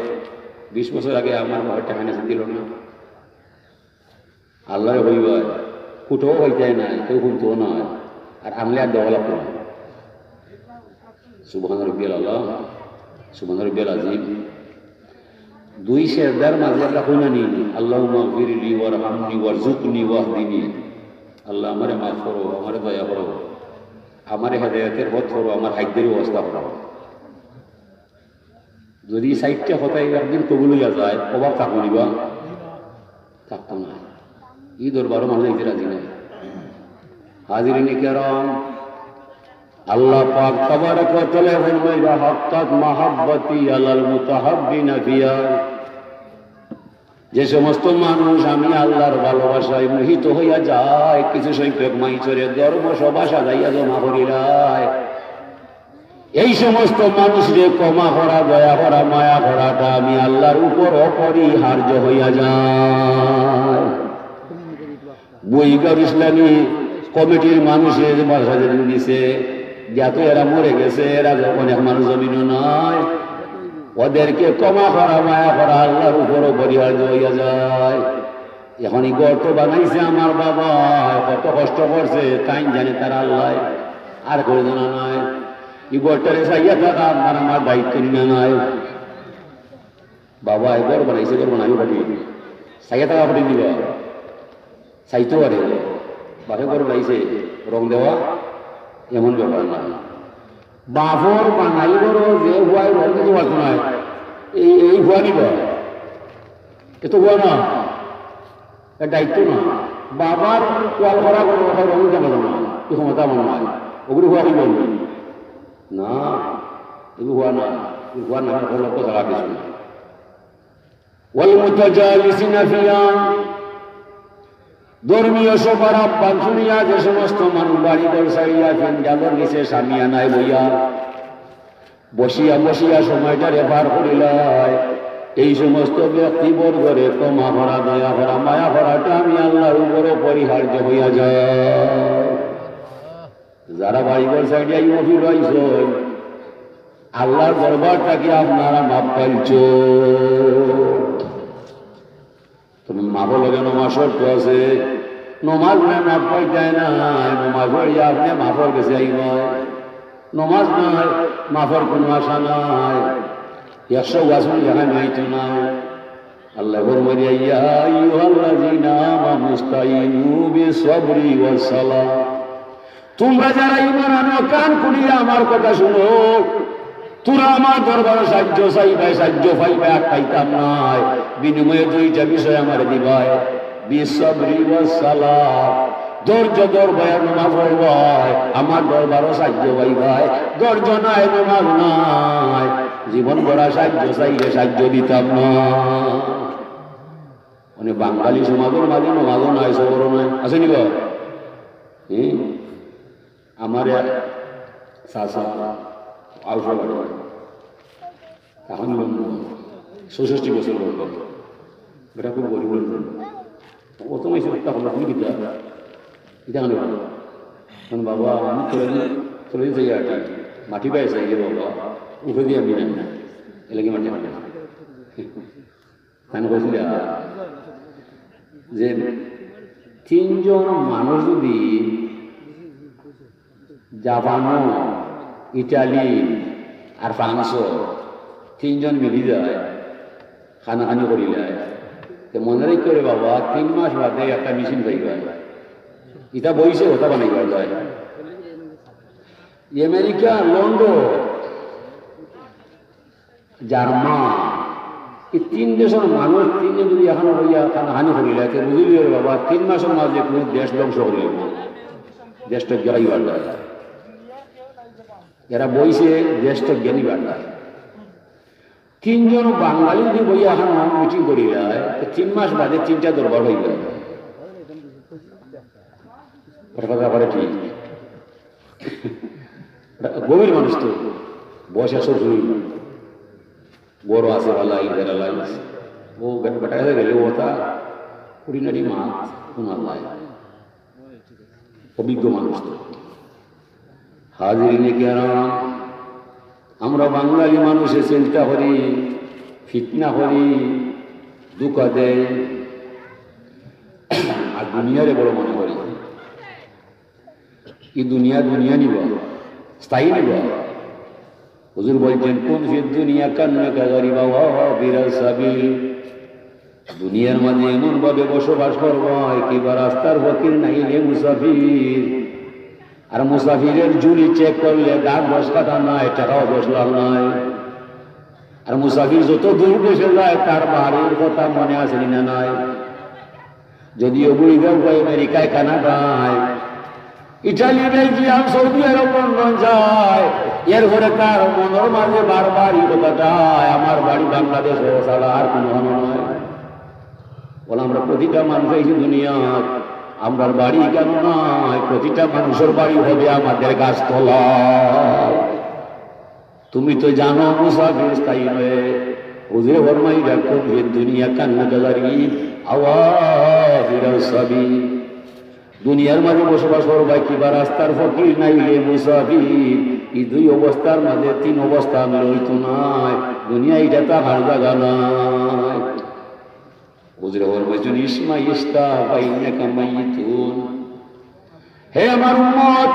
বিশ বছর আগে আমার বাপের টেকা নিছে, দিল না। আল্লাহরে কইবায়, কুটাও পাইতায় নায়, কেউ হুনতো নায়, আর আনলে আর দেওয়া লাগতো না। সুবহান রব্বিয়াল আলা, সুবহান রব্বিয়াল আজিম। দুই সেজদার মাঝে আমরা কই না নি, "আল্লাহুম্মা গফিরলি ওয়ারহামনি ওয়ারজুকনি ওয়াহদিনি।" আল্লাহ, আমারে মাফ করো, আমারে দয়া করো, আমারে হেদায়েতের পথ করো, আমার হাইজ্জের ব্যবস্থা করো। যদি চাইরটা কথা একদিন কবুল অইয়া যায়, অভাব থাকবো নি বা? থাকতো না। ই দরবারো মানুষ যাইতে রাজি নাই। হাজিরিনে কেরাম, আল্লাহ পাক তাবারাক ওয়া তাআলা ফরমাইরা, "হাক্কাত মাহাব্বাতি আলাল মুতাহাব্বিনা ফিয়া।" যে সমস্ত মানুষ আমি আল্লাহর ভালোবাসায় মোহিত হইয়া যায়, কিছু সংখ্যক মাইনষরে ধর্ম সভা সাজাইয়া জমা করিলায়, এই সমস্ত মানুষরে ক্ষমা করা, দয়া করা, মায়া করাটা আমি আল্লাহর উপর অপরিহার্য হইয়া যায়। বুইগার ইসলামী কমিটির মানুষে যে মাদ্রাসা যেদিন দিছে, যত এরা মরে গেছে, এরা যখন এক মানুষ জমিনও নাই, ওদেরকে ক্ষমা করা, মায়া করা আল্লাহর উপর অপরিহার্য হইয়া যায়। এখন ই ঘর তো বানাইছে আমার বাবা, কত কষ্ট করছে, তাইন জানে তারা আল্লাহ, আর কেউ জানা নাই। ই ঘরটারে চাইয়া থাকা আপনার আমার দায়িত্ব নি না নাই? বাবা, এ ঘর বানাইছে, ঘর বানাইও পারি, চাইয়া থাকা পারি দিবা, চাইতে পারে। বাপে ঘর বানাইছে, রং দেওয়া এমন ব্যাপার না। বাপর বানাই ঘর যে হুয়ায় রং দিতে পারতো না, এই, এই হুয়া নিবা, এ তো হুয়া না, এ দায়িত্ব না। বাবার ওয়াল করা ঘর, ওটা রং দিতে পারতো না, কি ক্ষমতা আমার নাই, ওগুলো হুয়া কি বলবে? না, এগুলো হুয়া না, এগুলো হুয়া না, আমার কোনো কথা রাখে শুনে। ওয়াল মুতাজালিসিনা ফিহা, ধর্মীয় সভার আহ্বান শুনিয়া যে সমস্ত মানুষ বাড়ি ঘর ছাড়িয়া ফিন্ডালর নিচে সামিয়ানায় বইয়া বসিয়া বসিয়া সময়টারে পার করিলায়, এই সমস্ত ব্যক্তিবর্গরে ক্ষমা করা, দয়া করা, মায়া করাটা আমি আল্লাহর উপর অপরিহার্য হইয়া যায়। যারা বাড়ি ঘর ছাড়িয়া এই মহফিল আইছইন, আল্লাহর দরবার থাকি আপনারা মাফ পাইছো। তুমি মাফর লগে নমাজ শর্ত আছে, নমাজ নাই মাফ পাইতায় না, নমাজ পড়িয়া আপনে মাফর গেছে আইবা। নমাজ নাই, মাফর কোনো আশা নাই, একশো ওয়াজ জায়গায় মাইতো নাই। আল্লাহ ফরমাইরা, "ইয়া আইয়ুহাল্লাযীনা আমানু ইসতাঈনু বিস সাবরি ওয়াস সালাহ।" তোমরা যারা ঈমান আনো, কান খুলিয়া আমার কথা শুনো। তোরা আমার দরবারো সাহায্য চাইবায়, সাহায্য পাইবায়, আটকাইতাম নায়। বিনিময়ে দুইটা বিষয় আমারে দিবায়, বিস সাবরি ওয়াস সালাহ। ধৈর্য ধরবায়, নমাজ পড়বায়, আমার দরবারো সাহায্য পাইবায়। ধৈর্য নাই, নমাজ নাই, জীবন ভরা সাহায্য চাইলে সাহায্য দিতাম না। মানে বাঙালি সমাজর মাঝে নমাজও নাই, সবরও নাই, আছে নি বা? হুম? আমার এক চাচা আউশা বাড়ি, এখন চৌষট্টি বছর বয়স। বেটা খুব গরিব লোক। অত মাইসে একটা হলো, "তুমি কিতা?" এটা কেন বলো? কারণ বাবা, আমি চলে দিন, চলে দিন যাই আর কি। মাটি পাইছে এই যে বাবা, উঠে দিয়ে আমি নাই। এলাকি মাটি পাইছে। তাই না বলছিল যে তিনজন মানুষ যদি জাপানো, ইটালি আর ফ্রান্সো তিনজন মিলি যায়, খানাখানি করিলায়, তে মনে রাখি করে বাবা, তিন মাস বাদে একটা মেশিন পাইবা। ইটা বইছে, ওটা বানাইবার যায়। এই আমেরিকা, লন্ডন, জার্মান, এই তিন দেশর মানুষ তিনজন যদি এখন হইয়া খানাখানি করিলায়, তে বুঝিলি রে বাবা, তিন মাসর মাঝে কোনো দেশ ধ্বংস করিল, দেশ তো গেলাই বাড়ায়। এরা বইছে, দেশ তো জ্ঞানী বাড়ায়। তিনজন বাঙালি যদি বইয়া এখন মিটিং করিলায়, তো তিন মাস বাদে তিনটা দরবার হইবে। কথা কথা করে ঠিক। গভীর মানুষ তো, বয়স একশো দুই, বড় আছে, ভালো আইল, বেড়া লাইল। ও বে-, বেটা হয়ে গেলে ওটা কুড়ি নারী মা, কোন আল্লাহ, অভিজ্ঞ মানুষ তো। হাজিরিনে কেরাম, আমরা বাঙালি মানুষে চিন্তা করি, ফিতনা করি, ধোঁকা দেয়, আর দুনিয়ারে বড় মনে করি। এই দুনিয়া দুনিয়া নিবা, স্থায়ী নিবা। হুজুর বলছেন, "কুন ফিদ দুনিয়া কান্নাকা গারিবা ওয়া আবিরা সাবিল।" দুনিয়ার মাঝে এমন ভাবে বসবাস করবায়, কিবা রাস্তার ফকির নাইলে মুসাফির। আর মুসাফিরের ঝুলি চেক করলে দাম দশ কাটা নাই, টাকাও দশ লাখ নাই। আর মুসাফির যত দূর দেশে যায়, তার বাড়ির কথা মনে আছে নি না নাই? যদিও বুড়ি গাঁও যায়, আমেরিকায়, কানাডায়, ইটালি, বেলজিয়াম, সৌদি আরব, লন্ডন যায়, এরপরে তার মনের মাঝে বারবার এই কথাটা, "আমার বাড়ি বাংলাদেশ ছাড়া আর কোনো হনো নয়।" বলে, আমরা প্রতিটা মানুষ এই দুনিয়া, আমরার বাড়ি কেন নয়, প্রতিটা মানুষের বাড়ি হবে আমাদের গাছতলা। তুমি তো জানো মুসাফির স্থায়ী নয়। হুজুরে ফরমাই, "কুন ফিদ দুনিয়া কান্নাকা গারিব আও আবিরু সাবিল।" দুনিয়ার মাঝে বসবাস করবায় কিবা রাস্তার ফকির নাইলে মুসাফির। এই দুই অবস্থার মাঝে তিন অবস্থা মিল অইতো নায়। দুনিয়া ইটা থাকার জাগা নায়। হুজুরে ফরমাইছইন, "ইশমা ইশতা ফাইন্নাকা মাইয়িতুন।" হে আমার উম্মত,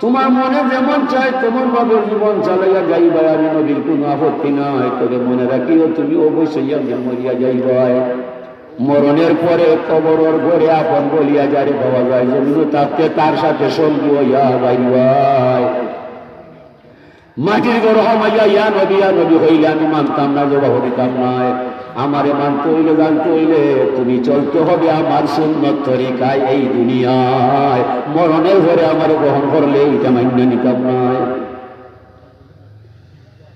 তোমার মনে যেমন চায় তেমন ভাবে জীবন চালাইয়া যাইবায়, আমি নবীর কোনো আপত্তি নাই। তবে মনে রাখিও, তুমি অবশ্যই একদিন মরিয়া যাইবায়। মরণের পরে কবরর ঘরে আপন বলিয়া যারে পাওয়া যায়, জমিনো থাকতে তার সাথে সঙ্গী অইয়া যাইবায়। মাটির ঘর হামাইয়া ইয়া নবী, ইয়া নবী কইলে আমি মানতাম না, জবাব দিতাম নায়। আমারে মানতে অইলে, জানতে অইলে তুমি চলতে হবে আমার সুন্নত তরিকায় এই দুনিয়ায়। মরণের পরে আমারে গ্রহণ করলে ইটা মাইন্না নিতাম নায়।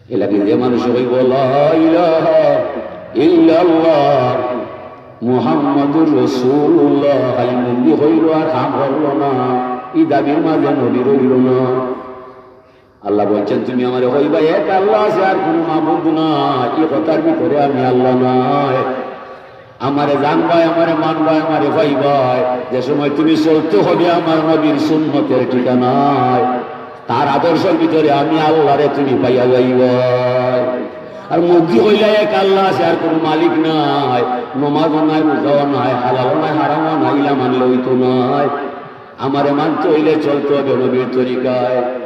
এর লাগি যে মানুষ কইবো, "লা ইলাহা ইল্লাল্লাহ মুহাম্মাদুর রাসূলুল্লাহ", খালি মুখ দি কইলো আর কাম করলো না, ই দাবির মাঝে নবী রইলো না। আল্লাহ বলছেন, "তুমি আমারে কইবায় এক আল্লাহ আছে, আর কোনো মাবুদ না।" ই কথার ভিতরে আমি আল্লাহ নায়। আমারে জানবায়, আমারে মানবায়, আমারে পাইবায়, যে সময় তুমি চলতে হবে আমার নবীর সুন্নতের ঠিকানায়, তার আদর্শের ভিতরে আমি আল্লাহরে তুমি পাইয়া যাইবায়। আর মুখ দি কইলে এক আল্লাহ আছে, আর কোনো মালিক নাই, নমাজও নাই, রোজাও নাই, হালালও নাই, হারামও নাই, ইলা মানলে অইতো নায়। আমারে মানতে অইলে চলতে হবে নবীর তরিকায়।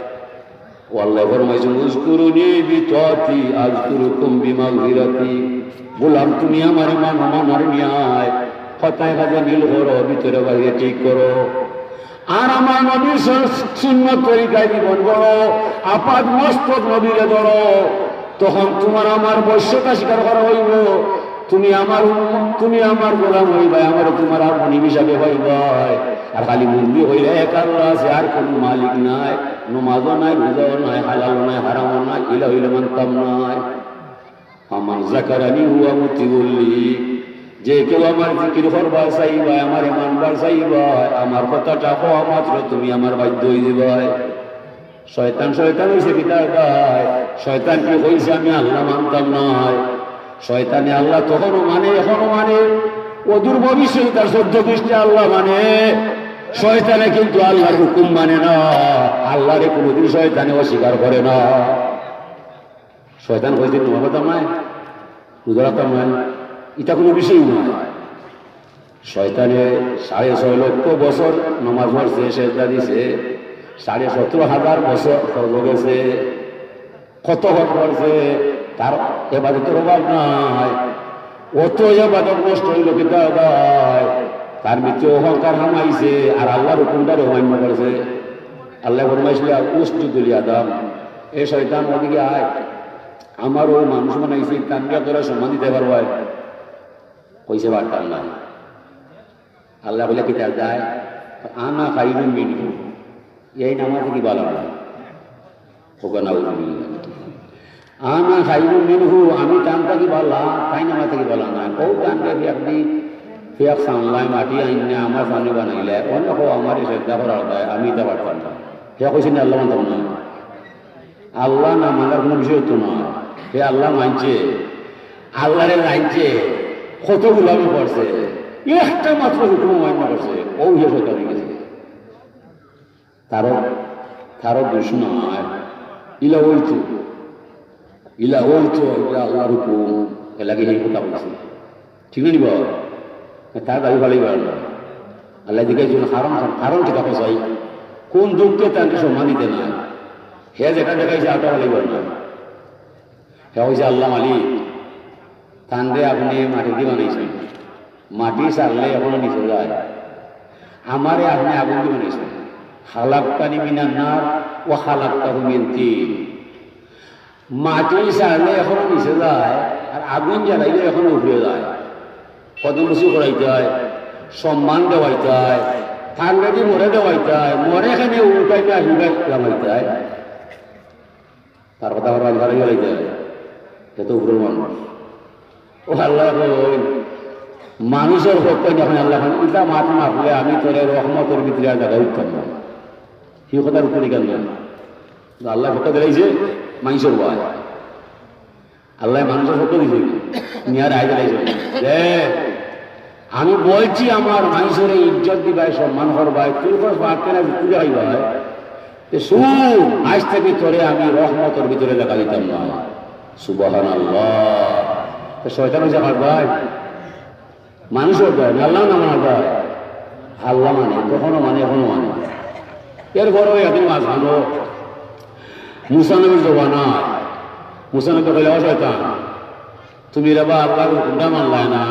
ও আল্লাহ ফরমাইছইন, "উযকুরুনি বিতাআতি আযকুরুকুম বিমাগফিরাতি।" গোলাম, তুমি আমারে মানো, মানার নিয়ায় কথায় কাজে মিল করো, ভিতরে বাইরে ঠিক করো। আর আমার নবীর সু-, সুন্নত তরিকায় জীবন গড়ো, আপাদ মস্তক নবীরে ধরো। তখন তোমার আমার বশ্যতা স্বীকার করা অইবো। তুমি আমার উম্মত, তুমি আমার গোলাম অইবায়, আমারে তোমার আপন হিসাবে পাইবায়। আর খালি মুখ দি কইলে এক আল্লাহ আছে, আর কোনো মালিক নাই, নমাজও নাই, রোজাও নাই, হালালও নাই, হারামও নাই, ইলা অইলে মানতাম নায়। "ফামান যাকারানি হুয়া মুতিউল্লি", যে কেউ আমার জিকির করবার চাইবায়, আমারে মানবার চাইবায়, আমার কথাটা কওয়া মাত্র তুমি আমার বাধ্য অইযিবায়। শয়তান শয়তান অইছে কিতা ভাই? শয়তান কি কইছে আমি আল্লাহ মানতাম নায়? শয়তানে আল্লাহ তখনও মানে, এখনও মানে, অদূর ভবিষ্যতে তার চৌদ্দ পৃষ্ঠে আল্লাহ মানে। শয়তানে কিন্তু আল্লাহর হুকুম মানে না। আল্লাহরে কোনোদিন শয়তানে অস্বীকার করে না। শয়তান কইছে নমাজ পড়তাম নায়, রোজা রাখতাম নায়, ইটা কোনো বিষয় নয়। শয়তানে সাড়ে ছয় লক্ষ বছর নমাজ পড়ছে, সেজদা দিছে, সাড়ে সতেরো হাজার বছর হজ গেছে, কত হজ করছে, তার এবাদতের অভাব নাই। অত এবাদত নষ্ট অইল কিতা ভাই? তার ভিতরে অহংকার হামাইছে, আর আল্লাহর হুকুমটারে অমান্য করছে। আল্লাহ ফরমাইছিলা, "উসজুদু লি আদম।" এ শয়তান, ওদিকে আয়, আমার অউ মানুষ বানাইছি, তানরে তোরা সম্মান দিতে পারবায়? কইছে, "পারতাম না।" আল্লাহ বলে, "কিতা যায়? আনা খাইরুম মিনহু।" এই নামাজ কি ভালা না? ওকে নাউজুবিল্লাহ। আনা খাইরুম মিনহু, আমি তান থাকি ভালা, তাইন আমার থাকি ভালা না। অউ তানরে ফিয়াক দি, ফিয়াক সানলাই, মাটি আইন্না আমার সামনে বানাইলে, অন্য কেউ আমারে সেজদা করার দায়, আমি ইতা পারতাম না। হে কইছে নি আল্লাহ মানতাম না? আল্লাহ না মানার কোনো বিষয় তো নয়। হে আল্লাহ মানছে, আল্লাহরে জানছে, কত গোলামি করছে, একটা মাত্র হুকুম অমান্য করছে, অউ হে শয়তান অই গেছে। তারও, তারও দোষ নয়। ইলা অইতো, ইলা অইতো, ইলা আল্লাহর হুকুম, এর লাগি এই কথা কইছি। ঠিক না নি বাবা? তার দাবি ফালাই বেড়ান না। আল্লাহ জিজ্ঞাসা করলেন, "কারণ, কারণ কিতা কও চাই? কোন দুঃখে তানরে সম্মান দিতে না?" হে যেটা দেখাইছে, আটা ফালাই বেড়ান না। হে কইছে, "আল্লাহ মালিক, তানরে আপনে মাটি দি বানাইছইন, মাটি ছাড়লে এখনো নিচে যায়। আমারে আপনে আগুন দি বানাইছইন। খালাক্তানি মিনান নার ওয়া খালাক্তাহু মিন তিন।" মাটি ছাড়লে এখনো নিচে যায়, আর আগুন জ্বালাইলে এখনো উপরে যায়। কদমবুসি করাইতায়, সম্মান দেওয়াইতায়, তানরে দি মোরে দেওয়াইতায়, মোরে কেনে উঠাইতায়, হিবায় লামাইতায়। তার কথা আবার আলগা রইয়া লাইতে হয়। হে তো উপরের মানুষ। ও আল্লাহ কইন, মানুষর পক্ষ যখন আল্লাহ কইন, "ইটা মাত মাতলে আমি তোরে রহমতর ভিতরে আর জাগা উঠতাম না।" কি কথার উপরে গেল না? তো আল্লাহ পক্ষ দিলাইছে, মানুষর ভয়। আল্লাহ মানুষর পক্ষ দিছে, নিয়ার আয় দিলাইছে। যে আমি বলছি আমার মানুষরে ইজ্জত দিবায়, সম্মান করবায়, তুই কস পারতে না, তুই খাইবায়। তে শুন, আজ থাকি তোরে আমি রহমতর ভিতরে লেখা দিতাম না। সুবহানাল্লাহ। তো শয়তান অইছে কার ভাই? মানুষর ভাই, আল্লাহ না মানার ভাই? আল্লাহ মানে, তখনও মানে, এখনো মানে। এরপরেও একদিন মাঝখানো মুসা নবীর জমানা, মুসা নবী কইলা, "ও শয়তান, তুমি রে বা আল্লাহর হুকুমটা মানলায় না,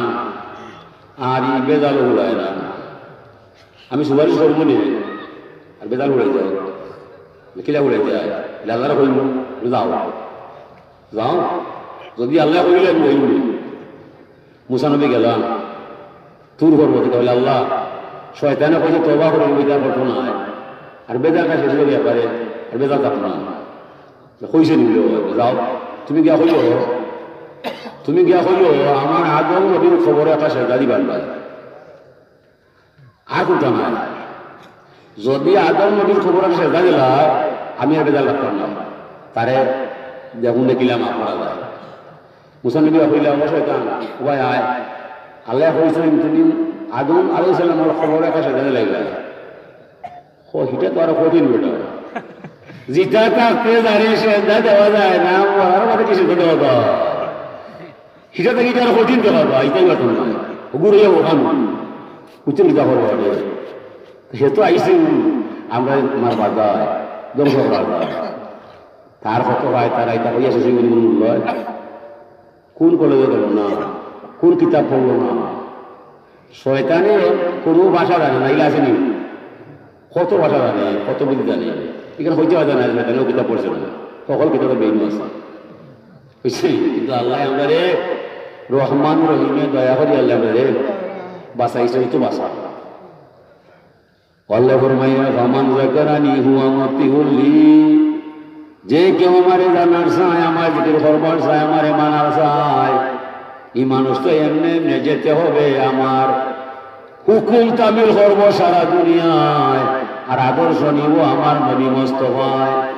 আর ই বেজাল উড়ায় না।" আমি সুপারিশ করবো নি, আর বেজাল উড়াই যায়। কিলা উড়াই যায়? বলে, "আল্লাহরে কইমু, বলে, যাও, যাও। যদি আল্লাহ কইলে আমি কইমু নি।" মুসা নবী গেলাম, তুর পর্বতে কইলে, "আল্লাহ, শয়তানে কইছে তওবা করে বিচার করতো না, আর বেজালটা শেষ করি একবারে, আর বেজাল থাকতো না।" কইছে নি? বলে, "যাও, তুমি গিয়া কইও, তুমি গিয়া কইও, আমার আদম নবীর কবরে একটা সেজদা দিবার না।" আর কুনটা নাই। যদি আদম নবীর কবরে সেজদা দিলা, আমি আর বেজাল রাখতাম না। তারে দেখুন দেখিলাম আপনারা। মুসা নবী কইলা, "ও শয়তান, ও ভাই আয়। আল্লাহ কইছইন তুমি আদম আলাইহিস সালামর কবরে একটা সেজদা দিলাইলা।" ও, হিটা তো আরো কঠিন বেটা। জিতা থাকতে যারে সেজদা দেওয়া যায় না, মরার বাদে কি সেজদা দেওয়া যায়? হিটা থাকি ইটা আরো কঠিন কথা, ইটাই কথা না। ওগুলো ইয়া ওখানে। উচ্চ নিতা করবো আগে। হে তো আইসি, আমরা মার বাজায়, ধ্বংস করা যায়। তার কত হয়, তার এটা হইয়া শেষ হইব, মনে হয়। কোন কলেজে গেল না, কোন কিতাব পড়লো না। শয়তানে কোনো ভাষা জানে না, ইলা আছে নি? কত ভাষা জানে, কত বিদ্যা জানে। এখানে হইতে পারে না, শয়তানে কিতাব পড়ছে না। সকল কিতাবে বেইন আছে। বুঝছি? কিন্তু আল্লাহ আমরারে রহমান রহিমে দয়া করি আল্লাহ আমরারে বাঁচাইছে, তো বাঁচা। আল্লাহ ফরমাইয়া, "ফামান যাকারানি হুয়া মুতিউল লি।" যে কেউ আমারে জানার চায়, আমার জিকির করবার চায়, আমারে মানার চায়, এই মানুষ তো এমনি এমনি যেতে হবে আমার। হুকুম তামিল করবো সারা দুনিয়ায়, আর আদর্শ নিব আমার নবী মোস্তফায়।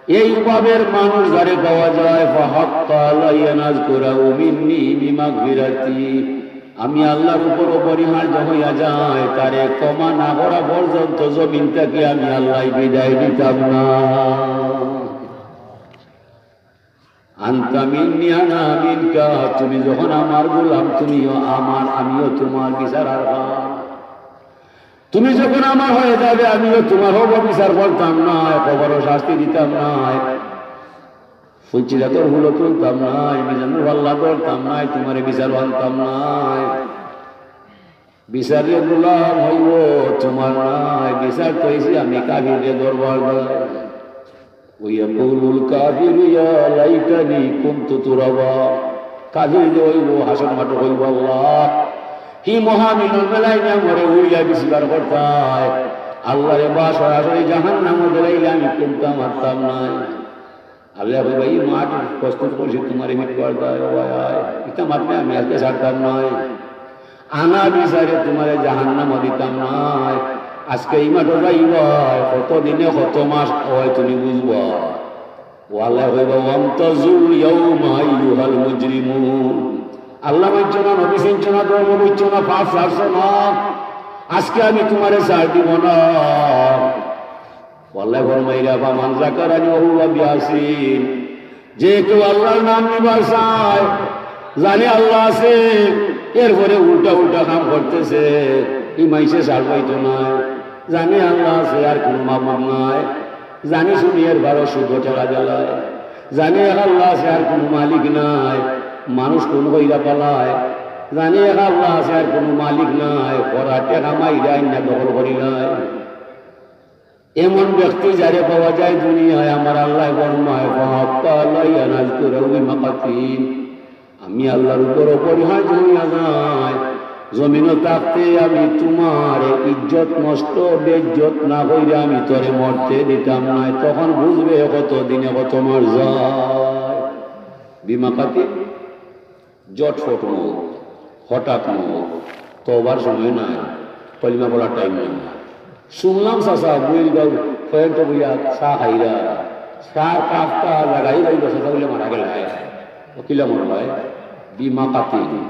এই অভাবের মানুষ যারে পাওয়া যায়, ফাহাক্কা আলাইয়া নাযকুরাহু মিন্নি বিমাগফিরাতি, আমি আল্লাহর উপর অপরিহার্য হইয়া যায় তারে ক্ষমা না করা পর্যন্ত জমিন থাকি আমি আল্লাহ বিদায় দিতাম না। আনতা মিন্নি আনা মিনকা, তুমি যখন আমার গোলাম, তুমিও আমার, আমিও তোমার বিচার আর তুমি যখন আমার হয়ে যাবে, আমিও তোমার হব বিচার করতাম নায়, কবরও শাস্তি দিতাম নায়, ফুলসিরাতর হুলো তুলতাম নায়, মিজানুর পাল্লা ধরতাম নায়, তোমারে বিচার আনতাম নায়। বিচারে গোলাম হইব তোমার নায়, বিচার তো হইছি আমি কাফিররে দরবার দেয়। ওয়াকুলুল কাফিরু ইয়া লাইতানি কুনতু তুরাবা। কাফির যে অইব, হাশর মাঠো কইব, "আল্লাহ, হি মহামিলন মেলায় না মরে উড়িয়া বিচিবার করতায়। আল্লাহ রে, বা সরাসরি জাহান্নামো দিলাইলে আমি কুনতা মারতাম নায়।" আল্লাহ কইবা, "ই মাঠ প্রস্তুত করছি তোমারে মিটবার দায়, ও ভাই, আয়। ইতা মারলে আমি আজকে ছাড়তাম নায়।" আনা বিচারে তোমারে জাহান্নামো দিতাম নায়। আজকে ই মাঠো যাইবায়, কত দিনে কত মাস অয় তুমি বুঝবায়। ও আল্লায় কইবা, "ওয়ামতাজুল ইয়াউমা আইয়ুহাল মুজরিমুন।" আল্লাহ মানছো না, নবী চিনছো না, ধর্ম বুঝছো না, পাপ ছাড়ছো না, আজকে আমি তোমারে ছাড় দিব না। ও আল্লায় ফরমাইরা, "ফামান যাকারানি ওয়া হুয়া বিআসিন।" যে কেউ আল্লাহর নাম নিবার চায়, জানে আল্লাহ আছে, এরপরে উল্টা উল্টা কাম করতেছে, ই মাইনষে ছাড় পাইতো নায়। জানে আল্লাহ আছে, আর কুনু মাবুদ নাই। জানে শুনে এরবারও সুদো ঠেলা দিলায়। জানে এক আল্লাহ আছে, আর কুনু মালিক নাই। মানুষ খুন কইরা ফালায়। জানে এক আল্লাহ আছে, আর কুনু মালিক নাই। পরার টেকা মাইরা আইনা দখল করিলায়। এমন ব্যক্তি যারে পাওয়া যায় দুনিয়ায়, আমার আল্লায় ফরমায়, "ফাহাক্কা আলাইয়া নাযকুরাহু বিমাকাতিন।" আমি আল্লাহর উপর অপরিহার্য হইয়া যায়, জমিনো থাকতে আমি তোমার ইজ্জত নষ্ট, বেইজ্জত না কইরা আমি তোরে মরতে দিতাম নায়। তখন বুঝবে কত দিনে কত মাস যায়। বিমাকাতিন, জটফট মউত, হঠাৎ মউত, তওবার সময় নাই, কলিমা পড়ার টাইম নাই। শুনলাম চাচা বুইল গাঁও পয়েন্ট বইয়া চা খাইরা, চার কাপটা লাগাই রইল, চাচা বলে মারা গেল। ও কিলা মনে হয়? বিমাকাতিন,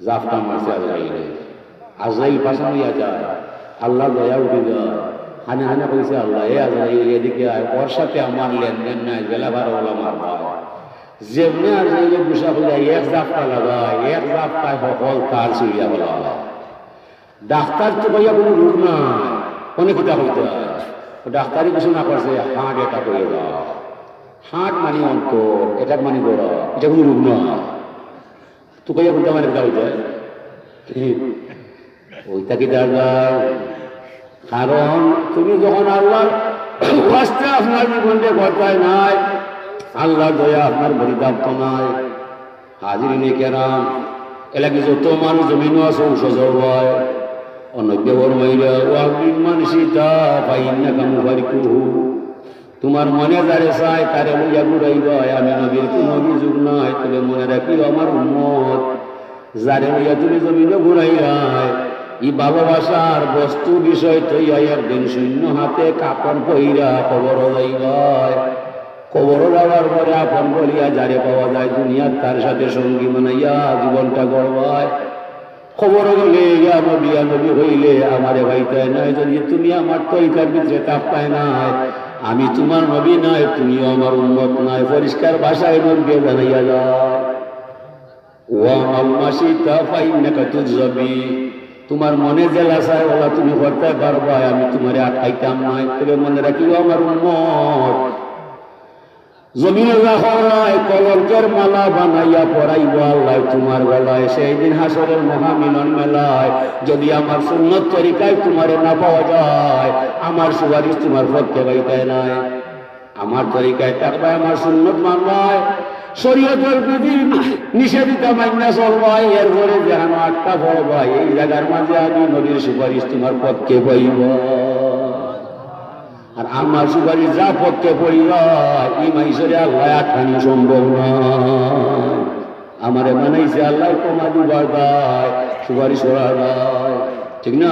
জাপটা মারছে আজরাইলে। আজরাইল পাশান হইয়া যায়, আল্লাহর দয়া উঠি যায়। হানে হানে কইছে, "আল্লাহ, এ আজরাইল, এদিকে আয়, ওর সাথে আমার লেনদেন নাই, বেলা বারো ওলা মারবা।" যেমনে আজরাইলে গুসা কইয়া এক জাপটা লাগায়, এক জাপটায় হকল তার ছিড়িয়া ফালায়। ডাক্তার তো কইয়া কুনু রোগ নাই, অনেক কিতা কইতা। ও ডাক্তারি কিছু না করছে, হার্ট অ্যাটাক হইয়া যায়। হার্ট মানে অন্তর, অ্যাটাক মানে গলা, ইটা কুনু রোগ না। তুকাইয়া কুনতা মানে কিতা অইতো? ওইটা কি দরকার? কারণ তুমি যখন আল্লাহর ওয়াস্তে আপনার জীবনটা গড়তায় নায়, আল্লাহর দয়া আপনার পরিতাপ্ত নায়। হাজিরিনে কেরাম, এলাকি যত মানুষ জমিনো আছে, ঔষধ হয়, অনব্য ফরমাইরা, "ওয়া মিম্মান শিতা ফাইন্নাকা মুফারিকুহু।" তোমার মনে যারে চায়, তারে লইয়া ঘুরাইবায়, আমি নবীর কুনু অভিযোগ নাই। তবে মনে রাখিও, আমার উম্মত, যারে লইয়া তুমি জমিনো ঘুরাইরায়, ই ভালোবাসার বস্তু বিষয় থইয়া একদিন শূন্য হাতে কাপড় পইরা কবরো যাইবায়। কবরো যাওয়ার পরে আপন বলিয়া যারে পাওয়া যায়, দুনিয়াত তার সাথে সঙ্গী বানাইয়া জীবনটা গড়বায়। কবরো গেলে, "ইয়া নবী, ইয়া নবী" কইলে আমারে পাইতায় নায়। যদি তুমি আমার তরিকার ভিতরে থাকতায় নায়, আমি তোমার নবী নায়, তুমিও আমার উম্মত নায়। পরিষ্কার ভাষায় নবীয়ে জানাইয়া যায়, "ওয়া মাম্মা শিতা ফাইন্নাকা তুজাবি।" তোমার মনে যেলা চায়, ওলা তুমি করতায় পারবায়, আমি তোমারে আটকাইতাম নায়। তবে মনে রাখিও, আমার উম্মত, জমিনো যা করায় কলঙ্কের মালা বানাইয়া পরাইবো আল্লায় তোমার গলায়। সেই দিন হাশরের মহামিলন মেলায় যদি আমার সুন্নত তরিকায় তোমারে না পাওয়া যায়, আমার সুপারিশ তোমার পক্ষে পাইতায় নায়। আমার তরিকায় থাকবায়, আমার সুন্নত মানবায়, শরীয়তর বিধি নিষেধিতা মাইন্না চলবায়, এরপরে যেখানো আটকা পড়বায়, এই জাগার মাঝে আমি নবীর সুপারিশ তোমার পক্ষে পাইবায়। আর আমার সুপারিশ যা পক্ষে পড়িবা, ই মাইনষরে আল্লায় আটকানি সম্ভব নায়। আমারে বানাইছে আল্লায় ক্ষমা দিবার দায়, সুপারিশ করার দায়। ঠিক না?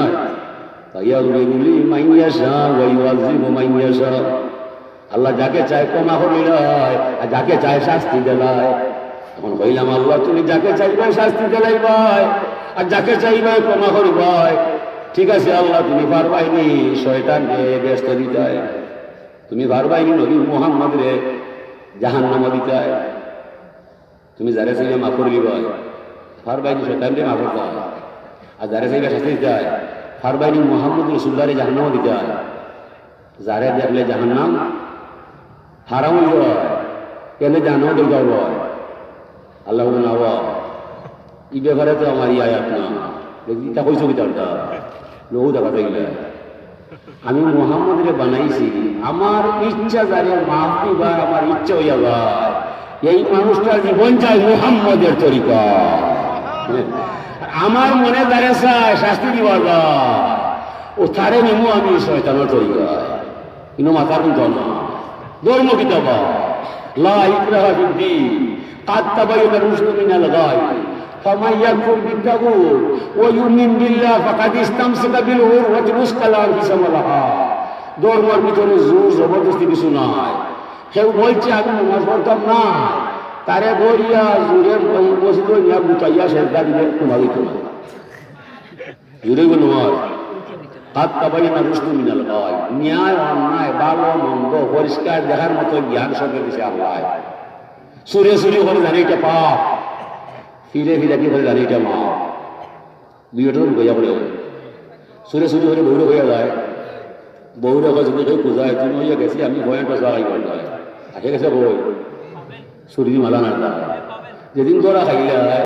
ফায়াগফিরু লিমান ইয়াশা ওয়া ইউআযযিবু মান ইয়াশা। আল্লাহ যাকে চায় ক্ষমা করিলায়, আর যাকে চায় শাস্তি দিলায়। এখন কইলাম, "আল্লাহ, তুমি যাকে চাইবায় শাস্তি দিলাইবায়, আর যাকে চাইবায় ক্ষমা করিবায়।" ঠিক আছে আল্লাহ, তুমি পারবায়নি শয়তানরে বেহেস্তো দিতায়, তুমি পারবায়নি নবী মুহাম্মদরে জাহান্নামো দিতায়। তুমি যারে চাইলে মাফ করি দিবায়, পারবায়নি শয়তানরে মাফ করতায়। আর যারে চাইলে শাস্তি দিতায়, পারবায়নি মুহাম্মদ রাসূলুল্লাহরে জাহান্নামো দিতায়। যারে দেখলে জাহান্নাম হারাম অইযায়, কেনে জাহান্নামো দিতায়? আল্লাহ বলে, "না বা, ই ব্যাপারে তো আমার ই আয়াত না।" দেখি, ইটা কইছো কিতা? লহু দেখা যাইলে আমি মুহাম্মদরে বানাইছি, আমার ইচ্ছা যারে মাফ দিবার, আমার ইচ্ছা অইয়া যায়, এই মানুষটার জীবন যায় মুহাম্মদের তরিকা। আমার মনে যারে চায় শাস্তি দিবার যায়, ও তারে নিমু আমি শয়তানর তরিকা। ইনো মাথার মধ্যে না। ধর্ম কিতা বা? লা ইকরাহা ফিদ্দিন। কাদ তাবায়্যানার রুশদু মিনাল গাই। ফামান ইয়াকফুর বিত্তাগুত ওয়া ইউমিন বিল্লাহ ফাকাদ ইস্তামসাকা বিল উরওয়াতিল উসকা লা ইনফিসামা লাহা। ধর্মর ভিতরে জোর জবরদস্তি কিছু নাই। কেউ বলছে, "আমি নামাজ পড়তাম না", তারে ধরিয়া জোরে ওই মসজিদো নিয়া গুতাইয়া সেজদা দিলে নামাজ অইতো না। জোরে বলো, নামাজ। কাদ তাবায়্যানার রুশদু মিনাল গাই। ন্যায় অন্যায়, ভালো মন্দ পরিষ্কার দেখার মতো জ্ঞান সবরে দিছে আল্লায়। চুরে চুরি করে জানে ইটা পাপ, ফিরে ফিরে কি করে জানে ইটা মাফ। দুইটা তো লুকাইয়া করে। চুরে চুরি করে বউরে কইয়া যায়, বউরে কয়, "যদি কেউ খুঁজায়, তুমি অইয়া গেছি, আমি পয়েন্ট চা খাইবার যায়।" আসে গেছে বউ, চুরি মালা না যায়। যেদিন ধরা খাইলা,